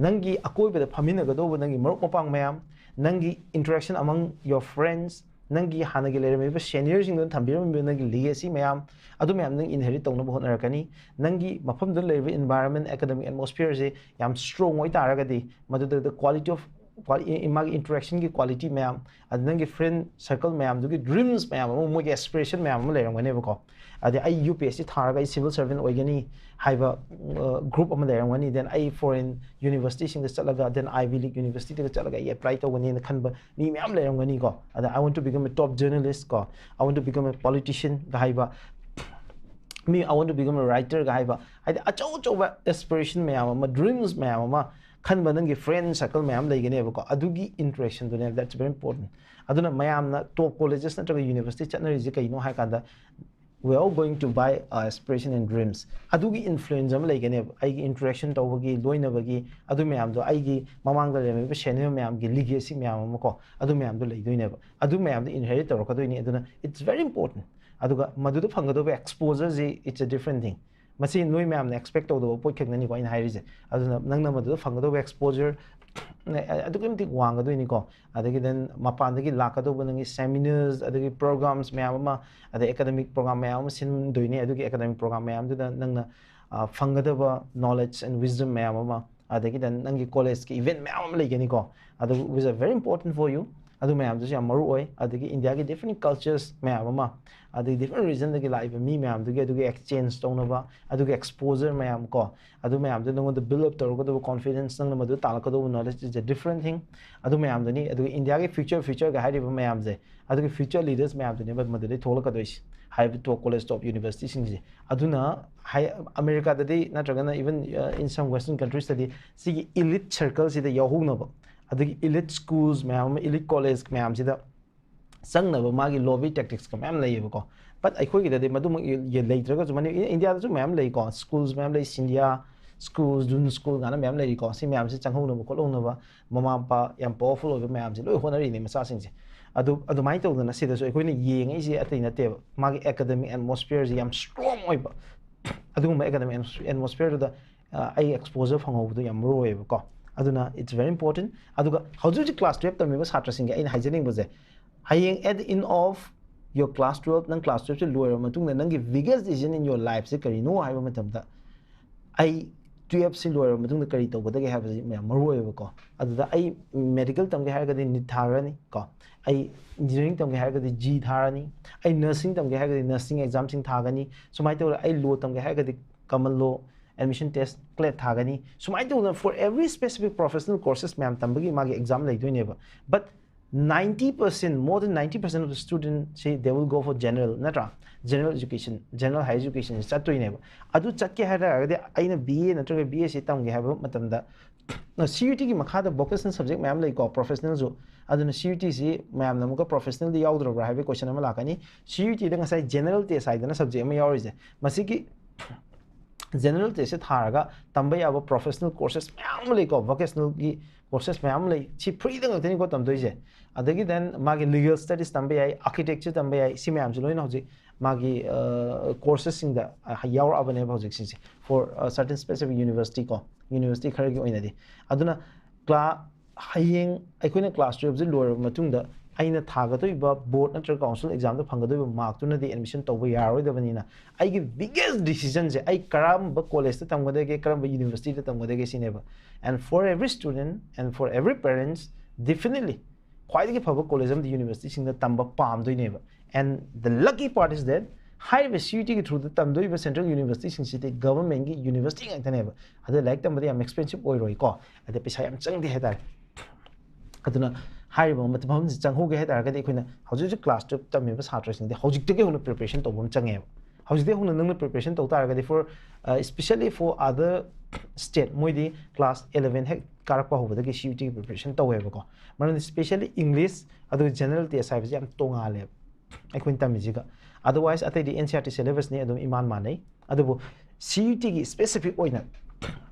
ꯅꯪꯒꯤ ꯑꯀꯣꯏꯕꯗ ꯐꯝꯃꯤꯟꯅꯒꯗꯧꯕ ꯅꯪꯒꯤ ꯃꯔꯨꯞ ꯃꯄꯥꯡ ꯃꯌꯥꯝ, ꯅꯪꯒꯤ interaction among your friends, ꯅꯪꯒꯤ ꯍꯥꯟꯅꯒꯤ ꯂꯩꯔꯝꯃꯤꯕ seniorꯁꯤꯡꯗꯨꯅ ꯊꯝꯕꯤꯔꯝꯃꯤꯕ ꯅꯪꯒꯤ legacy ꯃꯌꯥꯝ, ꯑꯗꯨ ꯃꯌꯥꯝ ꯅꯪ inherit ꯇꯧꯅꯕ ꯍꯣꯠꯅꯔꯛꯀꯅꯤ꯫ ꯅꯪꯒꯤ ꯃꯐꯝꯗꯨꯗ ꯂꯩꯔꯤꯕ environment, academic atmosphereꯁꯦ ꯌꯥꯝ strong ꯑꯣꯏꯇꯥꯔꯒꯗꯤ, ꯃꯗꯨꯗ quality of quali- ꯃꯥꯒꯤ interactionꯒꯤ quality ꯃꯌꯥꯝ, ꯑꯗ ꯅꯪꯒꯤ friend circle ꯃꯌꯥꯝꯗꯨꯒꯤ dreams ꯃꯌꯥꯝ ꯑꯃ, ꯃꯣꯏꯒꯤ aspiration ꯃꯌꯥꯝ ꯑꯃ ꯂꯩꯔꯝꯒꯅꯦꯕꯀꯣ꯫ ꯑꯗꯩ ꯑꯩ U P S C ꯊꯥꯔꯒ ꯑꯩ civil servant ꯑꯣꯏꯒꯅꯤ ꯍꯥꯏꯕ group ꯑꯃ ꯂꯩꯔꯝꯒꯅꯤ꯫ Then ꯑꯩ foreign universityꯁꯤꯡꯗ ꯆꯠꯂꯒ, then Ivy League universityꯗꯒ ꯆꯠꯂꯒ ꯑꯩ apply ꯇꯧꯒꯅꯤꯅ ꯈꯟꯕ ꯃꯤ ꯃꯌꯥꯝ ꯂꯩꯔꯝꯒꯅꯤꯀꯣ꯫ ꯑꯗ I want to become a top journalist ꯀꯣ, I want to become a politicianꯒ ꯍꯥꯏꯕ, ꯃꯤ I want to become a writerꯒ ꯍꯥꯏꯕ, ꯍꯥꯏꯗꯤ ꯑꯆꯧ ꯑꯆꯧꯕ aspiration ꯃꯌꯥꯝ ꯑꯃ, dreams ꯃꯌꯥꯝ ꯑꯃ ꯈꯟꯕ ꯅꯪꯒꯤ friend circle ꯃꯌꯥꯝ ꯂꯩꯒꯅꯦꯕꯀꯣ꯫ ꯑꯗꯨꯒꯤ interactionꯗꯨꯅꯦ, that's very important꯫ ꯑꯗꯨꯅ ꯃꯌꯥꯝꯅ top colleges ꯅꯠꯇ꯭ꯔꯒ university ꯆꯠꯅꯔꯤꯁꯦ ꯀꯩꯅꯣ ꯍꯥꯏ ꯀꯥꯟꯗ, we are all going to buy our aspiration and dreams꯫ ꯑꯗꯨꯒꯤ influence ꯑꯃ ꯂꯩꯒꯅꯦꯕ, ꯑꯩꯒꯤ interaction ꯇꯧꯕꯒꯤ, ꯂꯣꯏꯅꯕꯒꯤ, ꯑꯗꯨ ꯃꯌꯥꯝꯗꯣ, ꯑꯩꯒꯤ ꯃꯃꯥꯡꯗ ꯂꯩꯔꯝꯃꯤꯕ senior ꯃꯌꯥꯝꯒꯤ legacy ꯃꯌꯥꯝ ꯑꯃ ꯀꯣ, ꯑꯗꯨ ꯃꯌꯥꯝꯗꯣ ꯂꯩꯗꯣꯏꯅꯦꯕ꯫ ꯑꯗꯨ ꯃꯌꯥꯝꯗꯣ inherit ꯇꯧꯔꯛꯀꯗꯣꯏꯅꯤ꯫ ꯑꯗꯨꯅ it's very important꯫ ꯑꯗꯨꯒ ꯃꯗꯨꯗ ꯐꯪꯒꯗꯧꯕ exposureꯁꯤ, it's a different thing꯫ ꯃꯁꯤ ꯅꯣꯏ ꯃꯌꯥꯝꯅ expect ꯇꯧꯗꯕ ꯄꯣꯠ ꯈꯛꯅꯅꯤꯀꯣ ꯑꯩꯅ ꯍꯥꯏꯔꯤꯁꯦ꯫ ꯑꯗꯨꯅ ꯅꯪꯅ ꯃꯗꯨꯗ ꯐꯪꯒꯗꯧꯕ exposure, ꯑꯗꯨꯛꯀꯤ ꯃꯇꯤꯛ ꯋꯥꯡꯒꯗꯣꯏꯅꯤꯀꯣ꯫ ꯑꯗꯒꯤ then ꯃꯄꯥꯟꯗꯒꯤ ꯂꯥꯛꯀꯗꯧꯕ ꯅꯪꯒꯤ seminars, ꯑꯗꯒꯤ programs ꯃꯌꯥꯝ ꯑꯃ, ꯑꯗꯩ academic program ꯃꯌꯥꯝ ꯑꯃ ꯁꯤꯟꯗꯣꯏꯅꯤ꯫ ꯑꯗꯨꯒꯤ academic program ꯃꯌꯥꯝꯗꯨꯗ ꯅꯪꯅ ꯐꯪꯒꯗꯕ knowledge and wisdom ꯃꯌꯥꯝ ꯑꯃ, ꯑꯗꯒꯤ then ꯅꯪꯒꯤ ꯀꯣꯂꯦꯖꯀꯤ event ꯃꯌꯥꯝ ꯑꯃ ꯂꯩꯒꯅꯤꯀꯣ꯫ ꯑꯗꯨ which are very important for you꯫ ꯑꯗꯨ ꯃꯌꯥꯝꯗꯨꯁꯨ ꯌꯥꯝ ꯃꯔꯨ ꯑꯣꯏ꯫ ꯑꯗꯒꯤ ꯏꯟꯗꯤꯌꯥꯒꯤ different cultures ꯃꯌꯥꯝ ꯑꯃ, ꯑꯗꯒꯤ different regionꯗꯒꯤ ꯂꯥꯛꯏꯕ ꯃꯤ ꯃꯌꯥꯝꯗꯨꯒꯤ ꯑꯗꯨꯒꯤ exchange ꯇꯧꯅꯕ, ꯑꯗꯨꯒꯤ exposure ꯃꯌꯥꯝ ꯀꯣ, ꯑꯗꯨ ꯃꯌꯥꯝꯗꯨ ꯅꯉꯣꯟꯗ build up ꯇꯧꯔꯛꯀꯗꯧꯕ confidence, ꯅꯪꯅ ꯃꯗꯨ ꯇꯥꯜꯂꯛꯀꯗꯧꯕ knowledge is a different thing꯫ ꯑꯗꯨ ꯃꯌꯥꯝꯗꯨꯅꯤ꯫ ꯑꯗꯨꯒ ꯏꯟꯗꯤꯌꯥꯒꯤ future, futureꯒ ꯍꯥꯏꯔꯤꯕ ꯃꯌꯥꯝꯁꯦ, ꯑꯗꯨꯒꯤ future leadersꯃꯌꯥꯝꯗꯨꯅꯦꯕ ꯃꯗꯨꯗꯩ ꯊꯣꯛꯂꯛꯀꯗꯣꯏꯁꯦ, ꯍꯥꯏꯔꯤꯕ top college, top universityꯁꯤꯡꯁꯦ꯫ ꯑꯗꯨꯅ ꯍꯥꯏ, ꯑꯃꯦꯔꯤꯀꯥꯗꯗꯤ ꯅꯠꯇ꯭ꯔꯒꯅ even in some western countriesꯇꯗꯤ ꯁꯤꯒꯤ elite circleꯁꯤꯗ ꯌꯥꯎꯍꯧꯅꯕ, ꯑꯗꯒꯤ elite schools ꯃꯌꯥꯝ ꯑꯃ, elite college ꯃꯌꯥꯝꯁꯤꯗ ꯆꯪꯅꯕ ꯃꯥꯒꯤ lobby tacticsꯀ ꯃꯌꯥꯝ ꯂꯩꯌꯦꯕꯀꯣ꯫ But ꯑꯩꯈꯣꯏꯒꯤꯗꯗꯤ ꯃꯗꯨꯃꯛ ꯂꯩꯇ꯭ꯔꯒꯁꯨ, ꯃꯅꯤ-, ꯏꯟꯗꯤꯌꯥꯗꯁꯨ ꯃꯌꯥꯝ ꯂꯩꯀꯣ, schools ꯃꯌꯥꯝ ꯂꯩ, ꯁꯤꯟꯙꯤꯌꯥ school, June school ꯀꯥꯏꯅ ꯃꯌꯥꯝ ꯂꯩꯔꯤꯀꯣ꯫ ꯁꯤ ꯃꯌꯥꯝꯁꯤ ꯆꯪꯍꯧꯅꯕ ꯈꯣꯠꯍꯧꯅꯕ ꯃꯃꯥ ꯃꯄꯥ ꯌꯥꯝ powerful ꯑꯣꯏꯕ ꯃꯌꯥꯝꯁꯦ ꯂꯣꯏ ꯍꯣꯠꯅꯔꯤꯅꯦ ꯃꯆꯥꯁꯤꯡꯁꯦ꯫ ꯑꯗꯨ ꯑꯗꯨꯃꯥꯏꯅ ꯇꯧꯗꯅ ꯁꯤꯗꯁꯨ ꯑꯩꯈꯣꯏꯅ ꯌꯦꯡꯉꯛꯏꯁꯦ ꯑꯇꯩ ꯅꯠꯇꯦꯕ, ꯃꯥꯒꯤ academic atmosphereꯁꯤ ꯌꯥꯝ strong ꯑꯣꯏꯕ, ꯑꯗꯨꯒꯨꯝꯕ academic atmosphereꯗꯨꯗ ꯑꯩ exposure ꯐꯪꯍꯧꯕꯗꯣ ꯌꯥꯝ ꯃꯔꯨ ꯑꯣꯏꯌꯦꯕꯀꯣ꯫ ꯑꯗꯨꯅ it's very important꯫ ꯑꯗꯨꯒ ꯍꯧꯖꯤꯛ ꯍꯧꯖꯤꯛ class twelve ꯇꯝꯃꯤꯕ ꯁꯥꯇ꯭ꯔꯁꯤꯡꯒꯤ ꯑꯩꯅ ꯍꯥꯏꯖꯅꯤꯡꯕꯁꯦ, ꯍꯌꯦꯡ at the end of your class twelve, ꯅꯪ class twelveꯁꯦ ꯂꯣꯏꯔꯕ ꯃꯇꯨꯡꯗ ꯅꯪꯒꯤ biggest decision in your lifeꯁꯦ ꯀꯔꯤꯅꯣ ꯍꯥꯏꯕ ꯃꯇꯝꯗ, ꯑꯩ twelveꯁꯤ ꯂꯣꯏꯔꯕ ꯃꯇꯨꯡꯗ ꯀꯔꯤ ꯇꯧꯒꯗꯒꯦ ꯍꯥꯏꯕꯁꯤ ꯌꯥꯝ ꯃꯔꯨ ꯑꯣꯏꯌꯦꯕꯀꯣ꯫ ꯑꯗꯨꯗ ꯑꯩ medical ꯇꯝꯒꯦ ꯍꯥꯏꯔꯒꯗꯤ NEET ꯊꯥꯔꯅꯤ ꯀꯣ, ꯑꯩ engineering ꯇꯝꯒꯦ ꯍꯥꯏꯔꯒꯗꯤ JEE ꯊꯥꯔꯅꯤ, ꯑꯩ nursing ꯇꯝꯒꯦ ꯍꯥꯏꯔꯒꯗꯤ nursing examꯁꯤꯡ ꯊꯥꯒꯅꯤ, ꯁꯨꯃꯥꯏꯅ ꯇꯧꯔꯒ ꯑꯩ law ꯇꯝꯒꯦ ꯍꯥꯏꯔꯒꯗꯤ common law admission test, CLAT ꯊꯥꯒꯅꯤ꯫ ꯁꯨꯃꯥꯏꯅ ꯇꯧꯗꯅ for every specific professional courses ꯃꯌꯥꯝ ꯇꯝꯕꯒꯤ ꯃꯥꯒꯤ exam ꯂꯩꯗꯣꯏꯅꯦꯕ꯫ But ninety percent, more than ninety percent of the studentꯁꯤ they will go for general, ꯅꯠꯇ꯭ꯔꯥ? General education, general higher education ꯆꯠꯇꯣꯏꯅꯦꯕ꯫ ꯑꯗꯨ ꯆꯠꯀꯦ ꯍꯥꯏ ꯇꯥꯔꯒꯗꯤ ꯑꯩꯅ BA ꯅꯠꯇ꯭ꯔꯒ BSc ꯇꯝꯒꯦ ꯍꯥꯏꯕ ꯃꯇꯝꯗ CUTꯒꯤ ꯃꯈꯥꯗ vocational subject ꯃꯌꯥꯝ ꯂꯩꯀꯣ, professionalꯁꯨ꯫ ꯑꯗꯨꯅ CUTꯁꯤ ꯃꯌꯥꯝꯅ ꯑꯃꯨꯛꯀ professionalꯗ ꯌꯥꯎꯗ꯭ꯔꯕ꯭ꯔꯥ ꯍꯥꯏꯕꯒꯤ question ꯑꯃ ꯂꯥꯛꯀꯅꯤ꯫ CUTꯗ ꯉꯁꯥꯏ general test ꯍꯥꯏꯗꯅ subject ꯑꯃ ꯌꯥꯎꯔꯤꯁꯦ, ꯃꯁꯤꯒꯤ general testꯁꯦ ꯊꯥꯔꯒ ꯇꯝꯕ ꯌꯥꯕ professional courses ꯃꯌꯥꯝ ꯑꯃ ꯂꯩꯀꯣ, vocationalꯒꯤ courses ꯃꯌꯥꯝ ꯑꯃ ꯂꯩ꯫ ꯁꯤ freeꯗ ꯉꯥꯛꯇꯅꯤꯀꯣ ꯇꯝꯗꯣꯏꯁꯦ꯫ ꯑꯗꯒꯤ then ꯃꯥꯒꯤ legal studies ꯇꯝꯕ ꯌꯥꯏ, architecture ꯇꯝꯕ ꯌꯥꯏ, ꯁꯤ ꯃꯌꯥꯝꯁꯦ ꯂꯣꯏꯅ ꯍꯧꯖꯤꯛ ꯃꯥꯒꯤ coursesꯁꯤꯡꯗ ꯌꯥꯎꯔꯛꯑꯕꯅꯦꯕ ꯍꯧꯖꯤꯛꯁꯤꯡꯁꯦ, for certain specific university ꯀꯣ, university ꯈꯔꯒꯤ ꯑꯣꯏꯅꯗꯤ꯫ ꯑꯗꯨꯅ ꯀ꯭ꯂꯥ ꯍꯌꯦꯡ ꯑꯩꯈꯣꯏꯅ ꯀ꯭ꯂꯥꯁ ꯇꯨꯌꯦꯜꯞꯁꯦ ꯂꯣꯏꯔꯕ ꯃꯇꯨꯡꯗ ꯑꯩꯅ ꯊꯥꯒꯗꯧꯔꯤꯕ ꯕꯣꯔꯗ ꯅꯠꯇ꯭ꯔꯒ ꯀꯥꯎꯟꯁꯤꯜ ꯑꯦꯛꯖꯥꯝꯗ ꯐꯪꯒꯗꯧꯔꯤꯕ ꯃꯥꯔꯛꯇꯨꯅꯗꯤ ꯑꯦꯗꯃꯤꯁꯟ ꯇꯧꯕ ꯌꯥꯔꯣꯏꯗꯕꯅꯤꯅ, ꯑꯩꯒꯤ ꯕꯤꯒꯦꯁ ꯗꯤꯁꯤꯖꯟꯁꯦ ꯑꯩ ꯀꯔꯝꯕ ꯀꯣꯂꯦꯖꯇ ꯇꯝꯒꯗꯒꯦ, ꯀꯔꯝꯕ ꯌꯨꯅꯤꯚꯔꯁꯤꯇꯤꯗ ꯇꯝꯒꯗꯒꯦ ꯁꯤꯅꯦꯕ꯫ And for every student and for every parents, definitely ꯈ꯭ꯋꯥꯏꯗꯒꯤ ꯐꯕ ꯀꯣꯂꯦꯖ ꯑꯃꯗꯤ ꯌꯨꯅꯤꯚꯔꯁꯤꯇꯤꯁꯤꯡꯗ ꯇꯝꯕ ꯄꯥꯝꯗꯣꯏꯅꯦꯕ꯫ And the lucky part is that ꯍꯥꯏꯔꯤꯕ ꯁꯤ ꯌꯨ ꯇꯤꯒꯤ ꯊ꯭ꯔꯨꯗ ꯇꯝꯗꯣꯔꯤꯕ ꯁꯦꯟꯇ꯭ꯔꯦꯜ ꯌꯨꯅꯤꯚꯔꯁꯤꯇꯤꯁꯤꯡꯁꯤꯗꯤ ꯒꯚꯔꯟꯃꯦꯟꯒꯤ ꯌꯨꯅꯤꯚꯔꯁꯤꯇꯤ ꯉꯥꯛꯇꯅꯦꯕ꯫ ꯑꯗ ꯂꯥꯏꯔꯤꯛ ꯇꯝꯕꯗ ꯌꯥꯝ ꯑꯦꯛꯁꯄꯦꯟꯁꯤꯞ ꯑꯣꯏꯔꯣꯏꯀꯣ, ꯑꯗ ꯄꯩꯁꯥ ꯌꯥꯝ ꯆꯪꯗꯦ ꯍꯥꯏꯇꯥꯔꯦ꯫ ꯑꯗꯨꯅ ꯍꯥꯏꯔꯤꯕ ꯃꯐꯝꯁꯤ ꯆꯪꯍꯧꯒꯦ ꯍꯥꯏꯇꯥꯔꯒꯗꯤ ꯑꯩꯈꯣꯏꯅ ꯍꯧꯖꯤꯛ ꯍꯧꯖꯤꯛ ꯀ꯭ꯂꯥꯁ ꯇꯨꯌꯦꯜꯞ ꯇꯝꯃꯤꯕ ꯁꯥꯇ꯭ꯔꯁꯤꯡꯗꯤ ꯍꯧꯖꯤꯛꯇꯒꯤ ꯍꯧꯅ ꯄ꯭ꯔꯤꯄꯦꯔꯦꯁꯟ ꯇꯧꯕ ꯑꯃ ꯆꯪꯉꯦꯕ꯫ ꯍꯧꯖꯤꯛꯇꯒꯤ ꯍꯧꯅ ꯅꯪꯅ ꯄ꯭ꯔꯤꯄꯦꯔꯦꯁꯟ ꯇꯧ ꯇꯥꯔꯒꯗꯤ, for especially for other state, ꯃꯣꯏꯗꯤ ꯀ꯭ꯂꯥꯁ ꯏꯂꯦꯚꯦꯟ ꯍꯦꯛ ꯀꯥꯔꯛꯄ ꯍꯧꯕꯗꯒꯤ ꯁꯤ ꯌꯨ ꯇꯤꯒꯤ ꯄ꯭ꯔꯤꯄꯦꯔꯦꯁꯟ ꯇꯧꯋꯦꯕꯀꯣ꯫ ꯃꯔꯝꯗꯤ ꯁ꯭ꯄꯦꯁꯦꯜꯂꯤ ꯏꯪꯂꯤꯁ ꯑꯗꯨꯒ ꯖꯦꯅꯔꯦꯜ ꯇꯦꯁ ꯍꯥꯏꯕꯁꯤ ꯌꯥꯝ ꯇꯣꯉꯥꯜꯂꯦꯕ ꯑꯩꯈꯣꯏꯅ ꯇꯝꯃꯤꯁꯤꯒ꯫ ꯑꯗꯔꯋꯥꯏꯁ ꯑꯇꯩꯗꯤ ꯑꯦꯟ ꯁꯤ ꯑꯥꯔ ꯇꯤ ꯁꯦꯂꯦꯕꯁꯅꯤ, ꯑꯗꯨꯝ ꯏꯃꯥꯟ ꯃꯥꯟꯅꯩ꯫ ꯑꯗꯨꯕꯨ ꯁꯤ ꯌꯨ ꯇꯤꯒꯤ ꯁ꯭ꯄꯦꯁꯤꯐꯤꯛ ꯑꯣꯏꯅ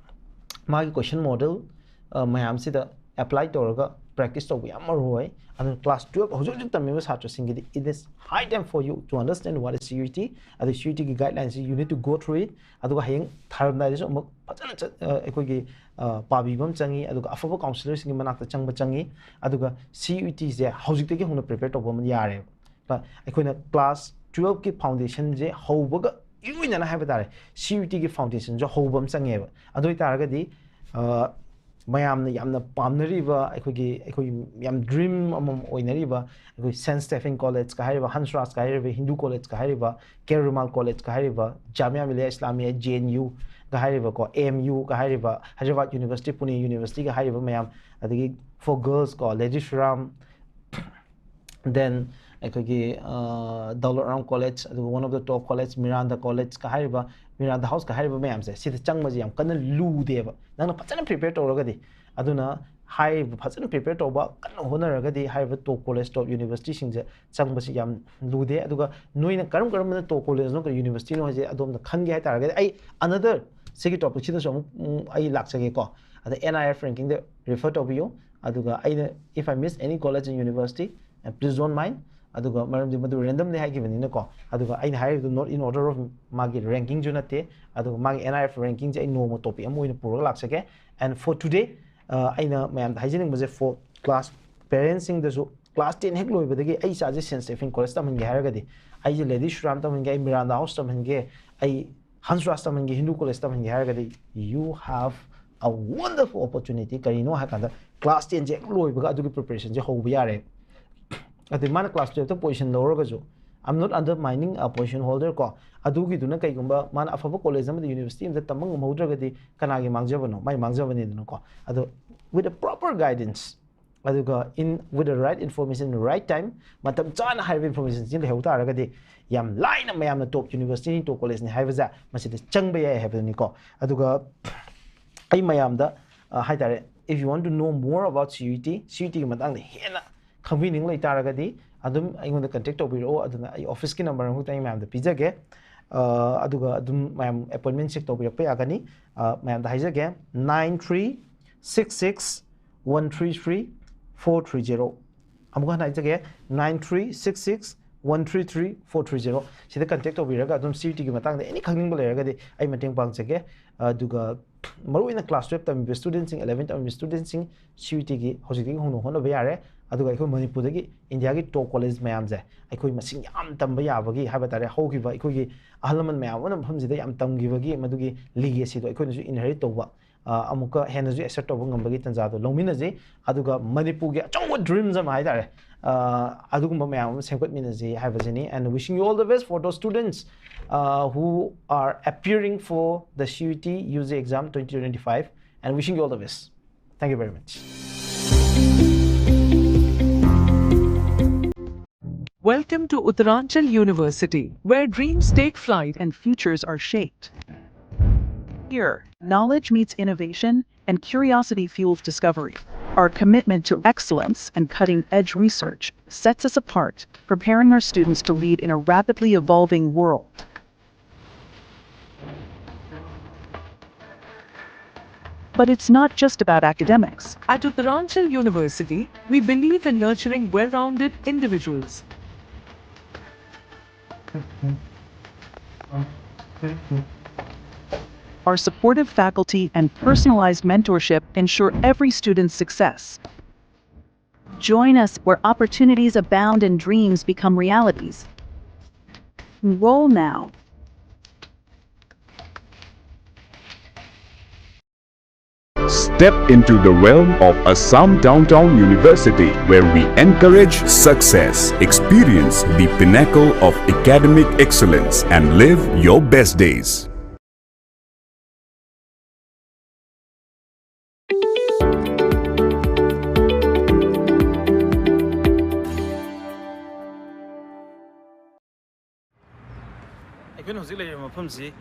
ꯃꯥꯒꯤ ꯀꯣꯏꯁꯟ ꯃꯣꯗꯦꯜ ꯃꯌꯥꯝꯁꯤꯗ ꯑꯦꯄ꯭ꯂꯥꯏ ꯇꯧꯔꯒ ꯄ꯭ꯔꯦꯛꯇꯤꯁ ꯇꯧꯕ ꯌꯥꯝ ꯃꯔꯨ ꯑꯣꯏ꯫ ꯑꯗꯨꯅ ꯀ꯭ꯂꯥꯁ ꯇꯨꯌꯦꯜꯞ ꯍꯧꯖꯤꯛ ꯍꯧꯖꯤꯛ ꯇꯝꯃꯤꯕ ꯁꯥꯇ꯭ꯔꯁꯤꯡꯒꯤꯗꯤ it is high time for you to understand what is C U E T꯫ ꯑꯗꯨ ꯁꯤ ꯌꯨ ꯇꯤꯒꯤ ꯒꯥꯏꯗꯂꯥꯏꯟꯁꯤ you need to go through it꯫ ꯑꯗꯨꯒ ꯍꯌꯦꯡ ꯊꯥꯔꯝꯗꯥꯏꯗꯁꯨ ꯑꯃꯨꯛ ꯐꯖꯅ ꯆꯠ-, ꯑ, ꯑꯩꯈꯣꯏꯒꯤ, ꯑ, ꯄꯥꯕꯤꯕ ꯑꯃ ꯆꯪꯉꯤ, ꯑꯗꯨꯒ ꯑꯐꯕ ꯀꯥꯎꯟꯁꯤꯂꯔꯁꯤꯡꯒꯤ ꯃꯅꯥꯛꯇ ꯆꯪꯕ ꯆꯪꯉꯤ꯫ ꯑꯗꯨꯒ ꯁꯤ ꯌꯨ ꯏ ꯇꯤꯁꯦ ꯍꯧꯖꯤꯛꯇꯒꯤ ꯍꯧꯅ ꯄ꯭ꯔꯤꯄꯦꯌꯔ ꯇꯧꯕ ꯑꯃ ꯌꯥꯔꯦꯕ꯫ ꯀ-, ꯑꯩꯈꯣꯏꯅ ꯀ꯭ꯂꯥꯁ ꯇꯨꯌꯦꯜꯞꯀꯤ ꯐꯥꯎꯟꯗꯦꯁꯟꯁꯦ ꯍꯧꯕꯒ ꯏꯔꯣꯏꯅꯅ ꯍꯥꯏꯕ ꯇꯥꯔꯦ, ꯁꯤ ꯌꯨ ꯏ ꯇꯤꯒꯤ ꯐꯥꯎꯟꯗꯦꯁꯟꯁꯨ ꯍꯧꯕ ꯑꯃ ꯆꯪꯉꯦꯕ꯫ ꯑꯗꯨ ꯑꯣꯏ ꯇꯥꯔꯒꯗꯤ, ꯑ, ꯃꯌꯥꯝꯅ ꯌꯥꯝꯅ ꯄꯥꯝꯅꯔꯤꯕ, ꯑꯩꯈꯣꯏꯒꯤ, ꯑꯩꯈꯣꯏꯒꯤ ꯌꯥꯝ ꯗ꯭ꯔꯤꯝ ꯑꯃꯃꯝ ꯑꯣꯏꯅꯔꯤꯕ, ꯑꯩꯈꯣꯏ ꯁꯦꯟꯠ ꯁ꯭ꯇꯦꯐꯦꯟ ꯀꯣꯂꯦꯖꯀ ꯍꯥꯏꯔꯤꯕ, ꯍꯟꯁ ꯔꯥꯖꯀ ꯍꯥꯏꯔꯤꯕ, ꯍꯤꯟꯗꯨ ꯀꯣꯂꯦꯖꯀ ꯍꯥꯏꯔꯤꯕ, ꯀꯦ ꯔꯨꯃꯥꯜ ꯀꯣꯂꯦꯖꯀ ꯍꯥꯏꯔꯤꯕ, Jamia Millia Islamia, J and ꯌꯨꯒ ꯍꯥꯏꯔꯤꯕꯀꯣ, A M ꯌꯨꯒ ꯍꯥꯏꯔꯤꯕ, ꯍꯥꯏꯗ꯭ꯔꯕꯥꯗ ꯌꯨꯅꯤꯚꯔꯁꯤꯇꯤ, ꯄꯨꯅꯦ ꯌꯨꯅꯤꯚꯔꯁꯤꯇꯤꯒ ꯍꯥꯏꯔꯤꯕ ꯃꯌꯥꯝ, ꯑꯗꯒꯤ for girls ꯀꯣ, ꯂꯦꯗꯤ ꯁꯨꯔꯥꯝ, then ꯑꯩꯈꯣꯏꯒꯤ, ꯑ, ꯗꯧꯂꯠ ꯔꯥꯝ ꯀꯣꯂꯦꯖ, ꯑꯗꯨꯒ one of the top college, ꯃꯤꯔꯥꯟꯗꯥ ꯀꯣꯂꯦꯖꯀ ꯍꯥꯏꯔꯤꯕ, ꯃꯤꯔꯥꯟꯗꯥ ꯍꯥꯎꯁꯀ ꯍꯥꯏꯔꯤꯕ ꯃꯌꯥꯝꯁꯦ, ꯁꯤꯗ ꯆꯪꯕꯁꯦ ꯌꯥꯝ ꯀꯟꯅ ꯂꯨꯗꯦꯕ, ꯅꯪꯅ ꯐꯖꯅ ꯄ꯭ꯔꯤꯄꯦꯌꯔ ꯇꯧꯔꯒꯗꯤ꯫ ꯑꯗꯨꯅ ꯍꯥꯏꯔꯤꯕ ꯐꯖꯅ ꯄ꯭ꯔꯤꯄꯦꯌꯔ ꯇꯧꯕ, ꯀꯟꯅ ꯍꯣꯠꯅꯔꯒꯗꯤ ꯍꯥꯏꯔꯤꯕ ꯇꯣꯞ ꯀꯣꯂꯦꯖ, ꯇꯣꯞ ꯌꯨꯅꯤꯚꯔꯁꯤꯇꯤꯁꯤꯡꯁꯦ ꯆꯪꯕꯁꯤ ꯌꯥꯝ ꯂꯨꯗꯦ꯫ ꯑꯗꯨꯒ ꯅꯣꯏꯅ ꯀꯔꯝ ꯀꯔꯝꯕꯅ ꯇꯣꯞ ꯀꯣꯂꯦꯖꯅꯣ, ꯀꯔꯤ ꯌꯨꯅꯤꯚꯔꯁꯤꯇꯤꯅꯣ ꯍꯥꯏꯁꯦ ꯑꯗꯣꯝꯅ ꯈꯪꯒꯦ ꯍꯥꯏꯇꯥꯔꯒꯗꯤ, ꯑꯩ another ꯁꯤꯒꯤ ꯇꯣꯄꯤꯛꯁꯤꯗꯁꯨ ꯑꯃꯨꯛ, ꯎꯝ, ꯑꯩ ꯂꯥꯛꯆꯒꯦꯀꯣ꯫ ꯑꯗ ꯑꯦꯟ ꯑꯥꯏ ꯑꯦꯐ ꯔꯦꯡꯀꯤꯡꯗ ꯔꯤꯐꯔ ꯇꯧꯕꯤꯌꯨ꯫ ꯑꯗꯨꯒ ꯑꯩꯅ, if I miss any college and university, uh, please don't mind. ꯑꯗꯨꯒ ꯃꯔꯝꯗꯤ ꯃꯗꯨ ꯔꯦꯟꯗꯝꯂꯤ ꯍꯥꯏꯈꯤꯕꯅꯤꯅꯀꯣ꯫ ꯑꯗꯨꯒ ꯑꯩꯅ ꯍꯥꯏꯔꯤꯕꯗꯨ not in order of ꯃꯥꯒꯤ ꯔꯦꯡꯀꯤꯡꯁꯨ ꯅꯠꯇꯦ꯫ ꯑꯗꯨꯒ ꯃꯥꯒꯤ ꯑꯦꯟ ꯑꯥꯏ ꯑꯦꯐ ꯔꯦꯡꯀꯤꯡꯁꯦ ꯑꯩ ꯅꯣꯡꯃ ꯇꯣꯄꯤꯛ ꯑꯃ ꯑꯣꯏꯅ ꯄꯨꯔꯒ ꯂꯥꯛꯆꯒꯦ꯫ And for today, ꯑꯩꯅ ꯃꯌꯥꯝꯗ ꯍꯥꯏꯖꯅꯤꯡꯕꯁꯦ, for class, ꯄꯦꯔꯦꯟꯁꯁꯤꯡꯗꯁꯨ class ten ꯍꯦꯛ ꯂꯣꯏꯕꯗꯒꯤ ꯑꯩ ꯏꯆꯥꯁꯦ ꯁꯦꯟ ꯁ꯭ꯇꯦꯐꯤꯟ ꯀꯣꯂꯦꯖ ꯇꯝꯍꯟꯒꯦ ꯍꯥꯏꯔꯒꯗꯤ, ꯑꯩꯁꯦ ꯂꯦꯗꯤ ꯁꯨꯔꯥꯝ ꯇꯝꯍꯟꯒꯦ, ꯑꯩ ꯃꯤꯔꯥꯟꯗꯥ ꯍꯥꯎꯁ ꯇꯝꯍꯟꯒꯦ, ꯑꯩ ꯍꯟꯁ ꯔꯥꯖ ꯇꯝꯍꯟꯒꯦ, ꯍꯤꯟꯗꯨ ꯀꯣꯂꯦꯖ ꯇꯝꯍꯟꯒꯦ ꯍꯥꯏꯔꯒꯗꯤ, you have a wonderful opportunity꯫ ꯀꯔꯤꯅꯣ ꯍꯥꯏ ꯀꯥꯟꯗ, class ten ꯁꯦ ꯍꯦꯛ ꯂꯣꯏꯕꯒ ꯑꯗꯨꯒꯤ ꯄ꯭ꯔꯤꯄꯦꯔꯦꯁꯟꯁꯦ ꯍꯧꯕ ꯌꯥꯔꯦ꯫ ꯑꯗꯩ ꯃꯥꯅ class twelve ꯇ position ꯂꯧꯔꯒꯁꯨ, I'm not undermining a position holder ꯀꯣ, ꯑꯗꯨꯒꯤꯗꯨꯅ ꯀꯩꯒꯨꯝꯕ ꯃꯥꯅ ꯑꯐꯕ ꯀꯣꯂꯦꯖ ꯑꯃꯗ, ꯌꯨꯅꯤꯚꯔꯁꯤꯇꯤ ꯑꯃꯗ ꯇꯝꯕ ꯉꯝꯍꯧꯗ꯭ꯔꯒꯗꯤ ꯀꯅꯥꯒꯤ ꯃꯥꯡꯖꯕꯅꯣ? ꯃꯥꯏ ꯃꯥꯡꯖꯕꯅꯤꯗꯅꯀꯣ꯫ ꯑꯗꯣ with a proper guidance, ꯑꯗꯨꯒ in with the right information, right time, ꯃꯇꯝ ꯆꯥꯅ ꯍꯥꯏꯔꯤꯕ information ꯁꯤ ꯂꯩꯍꯧ ꯇꯥꯔꯒꯗꯤ, ꯌꯥꯝ ꯂꯥꯏꯅ ꯃꯌꯥꯝꯅ top university ꯅꯤ, top college ꯅꯤ ꯍꯥꯏꯕꯁꯦ ꯃꯁꯤꯗ ꯆꯪꯕ ꯌꯥꯏ ꯍꯥꯏꯕꯗꯨꯅꯤꯀꯣ꯫ ꯑꯗꯨꯒ ꯑꯩ ꯃꯌꯥꯝꯗ, ꯑ, ꯍꯥꯏꯇꯥꯔꯦ, if you want to know more about C U E T, C U E T ꯒꯤ ꯃꯇꯥꯡꯗ ꯍꯦꯟꯅ ꯈꯪꯕꯤꯅꯤꯡ ꯂꯩꯇꯥꯔꯒꯗꯤ, ꯑꯗꯨꯝ ꯑꯩꯉꯣꯟꯗ contact ꯇꯧꯕꯤꯔꯛꯑꯣ꯫ ꯑꯗꯨꯅ ꯑꯩ office ꯀꯤ number ꯑꯃꯈꯛꯇ ꯑꯩ ꯃꯌꯥꯝꯗ ꯄꯤꯖꯒꯦ꯫ ꯑ, ꯑꯗꯨꯒ ꯑꯗꯨꯝ ꯃꯌꯥꯝ appointment check ꯇꯧꯕꯤꯔꯛꯄ ꯌꯥꯒꯅꯤ꯫ ꯑ, ꯃꯌꯥꯝꯗ ꯍꯥꯏꯖꯒꯦ, nine three six six one three three four three zero꯫ ꯑꯃꯨꯛ ꯍꯟꯅ ꯍꯥꯏꯖꯒꯦ, nine three six six one three three four three zero꯫ ꯁꯤꯗ contact ꯇꯧꯕꯤꯔꯒ ꯑꯗꯨꯝ C U E T ꯒꯤ ꯃꯇꯥꯡꯗ any ꯈꯪꯅꯤꯡꯕ ꯂꯩꯔꯒꯗꯤ ꯑꯩ ꯃꯇꯦꯡ ꯄꯥꯡꯖꯒꯦ꯫ ꯑꯗꯨꯒ ꯃꯔꯨꯑꯣꯏꯅ class twelve ꯇꯝꯃꯤꯕ student ꯁꯤꯡ, eleven ꯇꯝꯃꯤꯕ student ꯁꯤꯡ, C U E T ꯒꯤ ꯍꯧꯖꯤꯛꯇꯒꯤ ꯍꯧꯅ ꯍꯣꯠꯅꯕ ꯌꯥꯔꯦ꯫ ꯑꯗꯨꯒ ꯑꯩꯈꯣꯏ ꯃꯅꯤꯄꯨꯔꯗꯒꯤ ꯏꯟꯗꯤꯌꯥꯒꯤ top college ꯃꯌꯥꯝꯁꯦ ꯑꯩꯈꯣꯏ ꯃꯁꯤꯡ ꯌꯥꯝ ꯇꯝꯕ ꯌꯥꯕꯒꯤ, ꯍꯥꯏꯕ ꯇꯥꯔꯦ, ꯍꯧꯈꯤꯕ ꯑꯩꯈꯣꯏꯒꯤ ꯑꯍꯜ ꯂꯃꯟ ꯃꯌꯥꯝ ꯑꯃꯅ ꯃꯐꯝꯁꯤꯗ ꯌꯥꯝ ꯇꯝꯈꯤꯕꯒꯤ ꯃꯗꯨꯒꯤ legacy ꯗꯣ ꯑꯩꯈꯣꯏꯅꯁꯨ inherit ꯇꯧꯕ, ꯑ, ꯑꯃꯨꯛꯀ ꯍꯦꯟꯅꯁꯨ assert ꯇꯧꯕ ꯉꯝꯕꯒꯤ ꯇꯥꯟꯖꯥꯗꯣ ꯂꯧꯃꯤꯟꯅꯁꯤ꯫ ꯑꯗꯨꯒ ꯃꯅꯤꯄꯨꯔꯒꯤ ꯑꯆꯧꯕ dreams ꯑꯃ ꯍꯥꯏꯇꯥꯔꯦ, ꯑ, ꯑꯗꯨꯒꯨꯝꯕ ꯃꯌꯥꯝ ꯑꯃ ꯁꯦꯝꯒꯠꯃꯤꯟꯅꯁꯤ ꯍꯥꯏꯕꯁꯤꯅꯤ꯫ And wishing you all the best for those students, uh, who are appearing for the C U E T U G exam twenty twenty-five, and wishing you all the best. Thank you very much. Welcome to Uttaranchal University, where dreams take flight and futures are shaped. Here, knowledge meets innovation and curiosity fuels discovery. Our commitment to excellence and cutting edge research sets us apart, preparing our students to lead in a rapidly evolving world. But it's not just about academics. At Uttaranchal University, we believe in nurturing well rounded individuals. Our supportive faculty and personalized mentorship ensure every student's success. Join us where opportunities abound and dreams become realities. Enroll now. Step into the realm of Assam Downtown University, where we encourage success, experience the pinnacle of academic excellence, and live your best days. ꯑꯩꯈꯣꯏꯅ ꯍꯧꯖꯤꯛ ꯂꯩꯔꯤꯕ ꯃꯐꯝꯁꯤ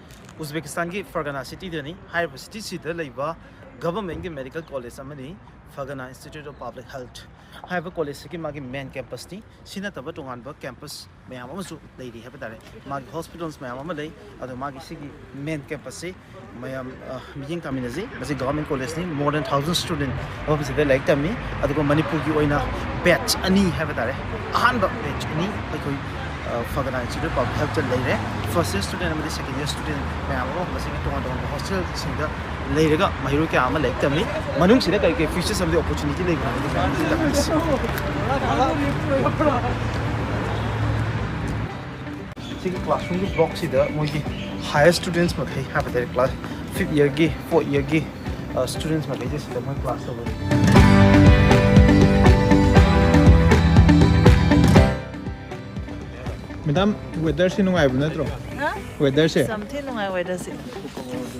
ꯎꯖꯕꯦꯀꯤꯁꯇꯥꯟꯒꯤ ꯐꯔꯒꯅꯥ ꯁꯤꯇꯤꯗꯅꯤ꯫ ꯍꯥꯏꯔꯤꯕ ꯁꯤꯇꯤꯁꯤꯗ ꯂꯩꯕ ꯒꯚꯔꯟꯃꯦꯟꯠꯀꯤ medical college ꯑꯃꯅꯤ, ꯐꯔꯒꯅꯥ institute of public health ꯍꯥꯏꯔꯤꯕ ꯀꯣꯂꯦꯖꯁꯤꯒꯤ ꯃꯥꯒꯤ ꯃꯦꯟ ꯀꯦꯝꯄꯁꯅꯤ꯫ ꯁꯤ ꯅꯠꯇꯕ ꯇꯣꯉꯥꯟꯕ ꯀꯦꯝꯄꯁ ꯃꯌꯥꯝ ꯑꯃꯁꯨ ꯂꯩꯔꯤ ꯍꯥꯏꯕ ꯇꯥꯔꯦ꯫ ꯃꯥꯒꯤ ꯍꯣꯁꯄꯤꯇꯥꯜꯁ ꯃꯌꯥꯝ ꯑꯃ ꯂꯩ꯫ ꯑꯗꯣ ꯃꯥꯒꯤ ꯁꯤꯒꯤ ꯃꯦꯟ ꯀꯦꯝꯄꯁꯁꯤ ꯃꯌꯥꯝ, ꯑ, ꯃꯤꯠꯌꯦꯡ ꯇꯥꯃꯤꯟꯅꯁꯤ꯫ ꯃꯁꯤ government ꯀꯣꯂꯦꯖꯅꯤ꯫ More than thousand student ꯃꯐꯝꯁꯤꯗ ꯂꯥꯏꯔꯤꯛ ꯇꯝꯃꯤ꯫ ꯑꯗꯨꯒ ꯃꯅꯤꯄꯨꯔꯒꯤ ꯑꯣꯏꯅ ꯕꯦꯠꯆ ꯑꯅꯤ ꯍꯥꯏꯕ ꯇꯥꯔꯦ, ꯑꯍꯥꯟꯕ ꯕꯦꯠꯆ ꯑꯅꯤ ꯑꯩꯈꯣꯏ, ꯑ, ꯐꯔꯒꯅꯥ ꯏꯟꯁꯇꯤꯇ꯭ꯌꯨꯠ ꯑꯣꯐ ꯄꯕ꯭ꯂꯤꯛ ꯍꯦꯜꯊꯇ ꯂꯩꯔꯦ꯫ ꯐꯥꯔꯁꯠ ꯏꯌꯔ ꯁ꯭ꯇꯨꯗꯦꯟꯠ ꯑꯃꯗꯤ ꯁꯦꯀꯦꯟ ꯏꯌꯔ ꯁ꯭ꯇꯨꯗꯦꯟꯠ ꯃꯌꯥꯝ ꯑꯃ ꯃꯁꯤꯒꯤ ꯇꯣꯉꯥꯟ ꯇꯣꯉꯥꯟꯕ ꯍꯣꯁꯇꯦꯜꯁꯤꯡꯗ ꯂꯩꯔꯒ ꯃꯍꯩꯔꯣꯏ ꯀꯌꯥ ꯑꯃ ꯂꯥꯏꯔꯤꯛ ꯇꯝꯃꯤ꯫ ꯃꯅꯨꯡꯁꯤꯗ ꯀꯔꯤ ꯀꯔꯤ ꯐꯤꯆꯔꯁ ꯑꯃꯗꯤ ꯑꯣꯄꯣꯔꯆꯨꯅꯤꯇꯤ ꯂꯩꯕ꯭ꯔꯥ ꯍꯥꯏꯕꯗꯨ ꯃꯌꯥꯝ ꯑꯃ ꯇꯝꯃꯤꯁꯤ꯫ ꯁꯤꯒꯤ ꯀ꯭ꯂꯥꯁꯔꯨꯝꯒꯤ ꯕ꯭ꯂꯣꯛꯁꯤꯗ ꯃꯣꯏꯒꯤ ꯍꯥꯏꯌꯔ ꯁ꯭ꯇꯨꯗꯦꯟꯠꯁ ꯃꯈꯩ ꯍꯥꯏꯕ ꯇꯥꯔꯦ, ꯀ꯭ꯂꯥꯁ ꯐꯤꯐꯠ ꯏꯌꯔꯒꯤ, ꯐꯣꯔꯠ ꯏꯌꯔꯒꯤ, ꯑ, ꯁ꯭ꯇꯨꯗꯦꯟꯠꯁ ꯃꯈꯩꯁꯦ ꯁꯤꯗ ꯃꯣꯏ ꯀ꯭ꯂꯥꯁ ꯇꯧꯕꯅꯤ꯫ ꯃꯦꯗꯥꯝ, ꯋꯦꯗꯔꯁꯦ ꯅꯨꯡꯉꯥꯏꯕ ꯅꯠꯇ꯭ꯔꯣ? ꯍꯥ? ꯋꯦꯗꯔꯁꯦ? ꯌꯥꯝ ꯊꯤ ꯅꯨꯡꯉꯥꯏ ꯋꯦꯗꯔꯁꯦ꯫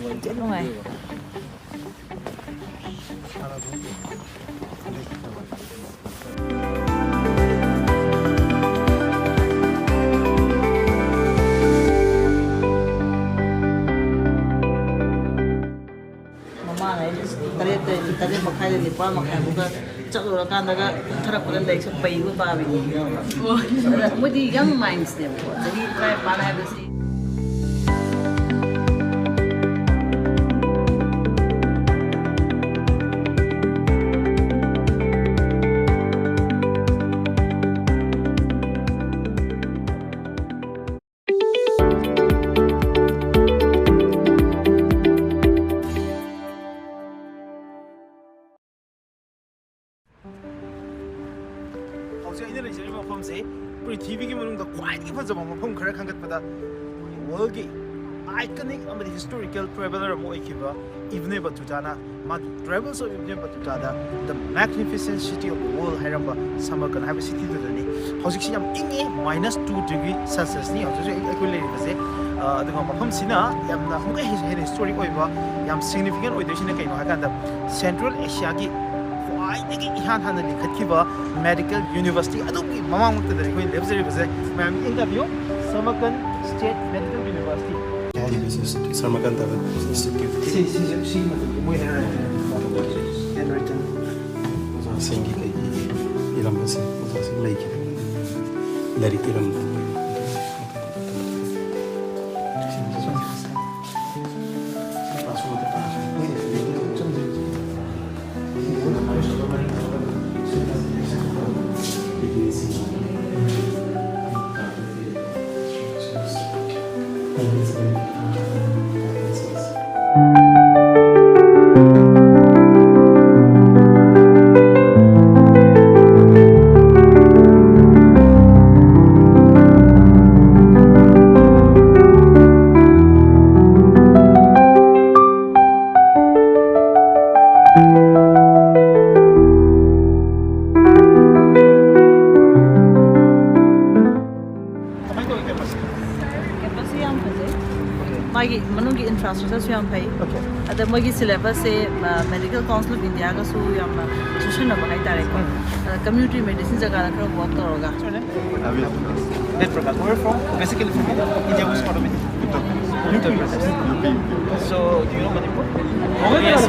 ꯌꯥꯝ ꯊꯤ ꯅꯨꯡꯉꯥꯏ꯫ ꯃꯃꯥꯡ ꯑꯩ ꯇꯔꯦꯠꯇ, ꯇꯔꯦꯠ ꯃꯈꯥꯏꯗ ꯅꯤꯄꯥꯜ ꯃꯈꯥꯏ ꯐꯥꯎꯗ ꯆꯠꯂꯨꯔꯀꯥꯟꯗꯒ ꯀꯨꯝꯊꯔꯛꯄꯗ ꯂꯥꯏꯔꯤꯛꯁꯦ ꯄꯩꯕ ꯄꯥꯕꯤꯅꯤ꯫ ꯑꯗ ꯃꯣꯏꯗꯤ ꯌꯪ ꯃꯥꯏꯟꯁꯅꯦꯕꯀꯣ, ꯆꯍꯤ ꯇꯔꯥꯅꯤꯄꯥꯜ ꯍꯥꯏꯕꯁꯤ꯫ ꯑꯩꯅ ꯂꯩꯖꯔꯤꯕ ꯃꯐꯝꯁꯦ ꯄ꯭ꯔꯤꯊꯤꯕꯤꯒꯤ ꯃꯅꯨꯡꯗ ꯈ꯭ꯋꯥꯏꯗꯒꯤ ꯐꯖꯕ ꯃꯐꯝ ꯈꯔ ꯈꯟꯒꯠꯄꯗ, ꯋꯥꯔꯜꯒꯤ ꯑꯥꯏꯀꯅꯤꯛ ꯑꯃꯗꯤ ꯍꯤꯁꯇꯣꯔꯤꯀꯦꯜ ꯇ꯭ꯔꯦꯚꯦꯂꯔ ꯑꯃ ꯑꯣꯏꯈꯤꯕ ꯏꯕꯅꯦ ꯕꯇꯨꯇꯥꯅ ꯃꯥꯒꯤ Travels of Ibn Battuta the The Magnificent City of the World ꯍꯥꯏꯔꯝꯕ ꯁꯃꯔꯀꯟ ꯍꯥꯏꯕ ꯁꯤꯇꯤꯗꯨꯗꯅꯤ꯫ ꯍꯧꯖꯤꯛꯁꯤ ꯌꯥꯝ ꯏꯪꯉꯤ, minus two degree Celsius ꯅꯤ ꯍꯧꯖꯤꯛ ꯍꯧꯖꯤꯛ ꯑꯩꯈꯣꯏ ꯂꯩꯔꯤꯕꯁꯦ꯫ ꯑ, ꯑꯗꯨꯒ ꯃꯐꯝꯁꯤꯅ ꯌꯥꯝꯅ ꯑꯃꯨꯛꯀ ꯍꯦꯟꯅ ꯍꯦꯟꯅ ꯍꯤꯁꯇꯣꯔꯤꯛ ꯑꯣꯏꯕ, ꯌꯥꯝ ꯁꯤꯒꯅꯤꯐꯤꯀꯦꯟ ꯑꯣꯏꯗꯣꯏꯁꯤꯅ ꯀꯩꯅꯣ ꯍꯥꯏꯀꯥꯟꯗ, ꯁꯦꯟꯇ꯭ꯔꯦꯜ ꯑꯦꯁꯤꯌꯥꯒꯤ ꯈ꯭ꯋꯥꯏꯗꯒꯤ ꯏꯍꯥꯟ ꯍꯥꯟꯅ ꯂꯤꯡꯈꯠꯈꯤꯕ ꯃꯦꯗꯤꯀꯦꯜ ꯌꯨꯅꯤꯚꯔꯁꯤꯇꯤ ꯑꯗꯨꯒꯤ ꯃꯃꯥꯡꯃꯛꯇꯗꯅꯤ ꯑꯩꯈꯣꯏꯅ ꯂꯦꯞꯆꯔꯤꯕꯁꯦ꯫ ꯃꯌꯥꯝ interview, Samarkand state medical university. This is Samarkand Institute. ꯁꯤ ꯁꯤꯁꯨ ꯁꯤꯒꯤ ꯃꯇꯝꯗ ꯃꯣꯏ ꯍꯥꯏꯔꯛꯑꯦ꯫ Handwritten. ꯑꯣꯖꯥꯁꯤꯡꯒꯤ ꯀꯩꯒꯤ ꯏꯔꯝꯕꯁꯤꯡ, ꯑꯣꯖꯥꯁꯤꯡ ꯂꯩꯈꯤꯕ ꯂꯥꯏꯔꯤꯛ ꯏꯔꯝꯕ꯫ ꯀꯃꯥꯏꯅ ꯇꯧꯋꯤ campus? Campus ꯁꯤ ꯌꯥꯝ ꯐꯖꯩ꯫ ꯃꯥꯒꯤ ꯃꯅꯨꯡꯒꯤ ꯏꯟꯐ꯭ꯔꯥꯁ꯭ꯇ꯭ꯔꯛꯆꯔꯁꯨ ꯌꯥꯝ ꯐꯩ꯫ ꯑꯗ ꯃꯣꯏꯒꯤ ꯁꯤꯂꯦꯕꯁꯁꯦ ꯃꯦꯗꯤꯀꯦꯜ ꯀꯥꯎꯟꯁꯤꯜ ꯑꯣꯐ ꯏꯟꯗꯤꯌꯥꯒꯁꯨ ꯌꯥꯝꯅ ꯆꯨꯁꯟꯅꯕ ꯍꯥꯏꯇꯥꯔꯦꯀꯣ꯫ ꯑꯗ ꯀꯝꯃ꯭ꯌꯨꯅꯤꯇꯤ ꯃꯦꯗꯤꯁꯤꯟ ꯖꯒꯥꯗ ꯈꯔ ꯋꯥꯛ ꯇꯧꯔꯒ꯫ Ved Prakash. Where from? Basically from India. India, which part of India? Uttar Pradesh. Uttar Pradesh. So, do you know Manipur? Yes.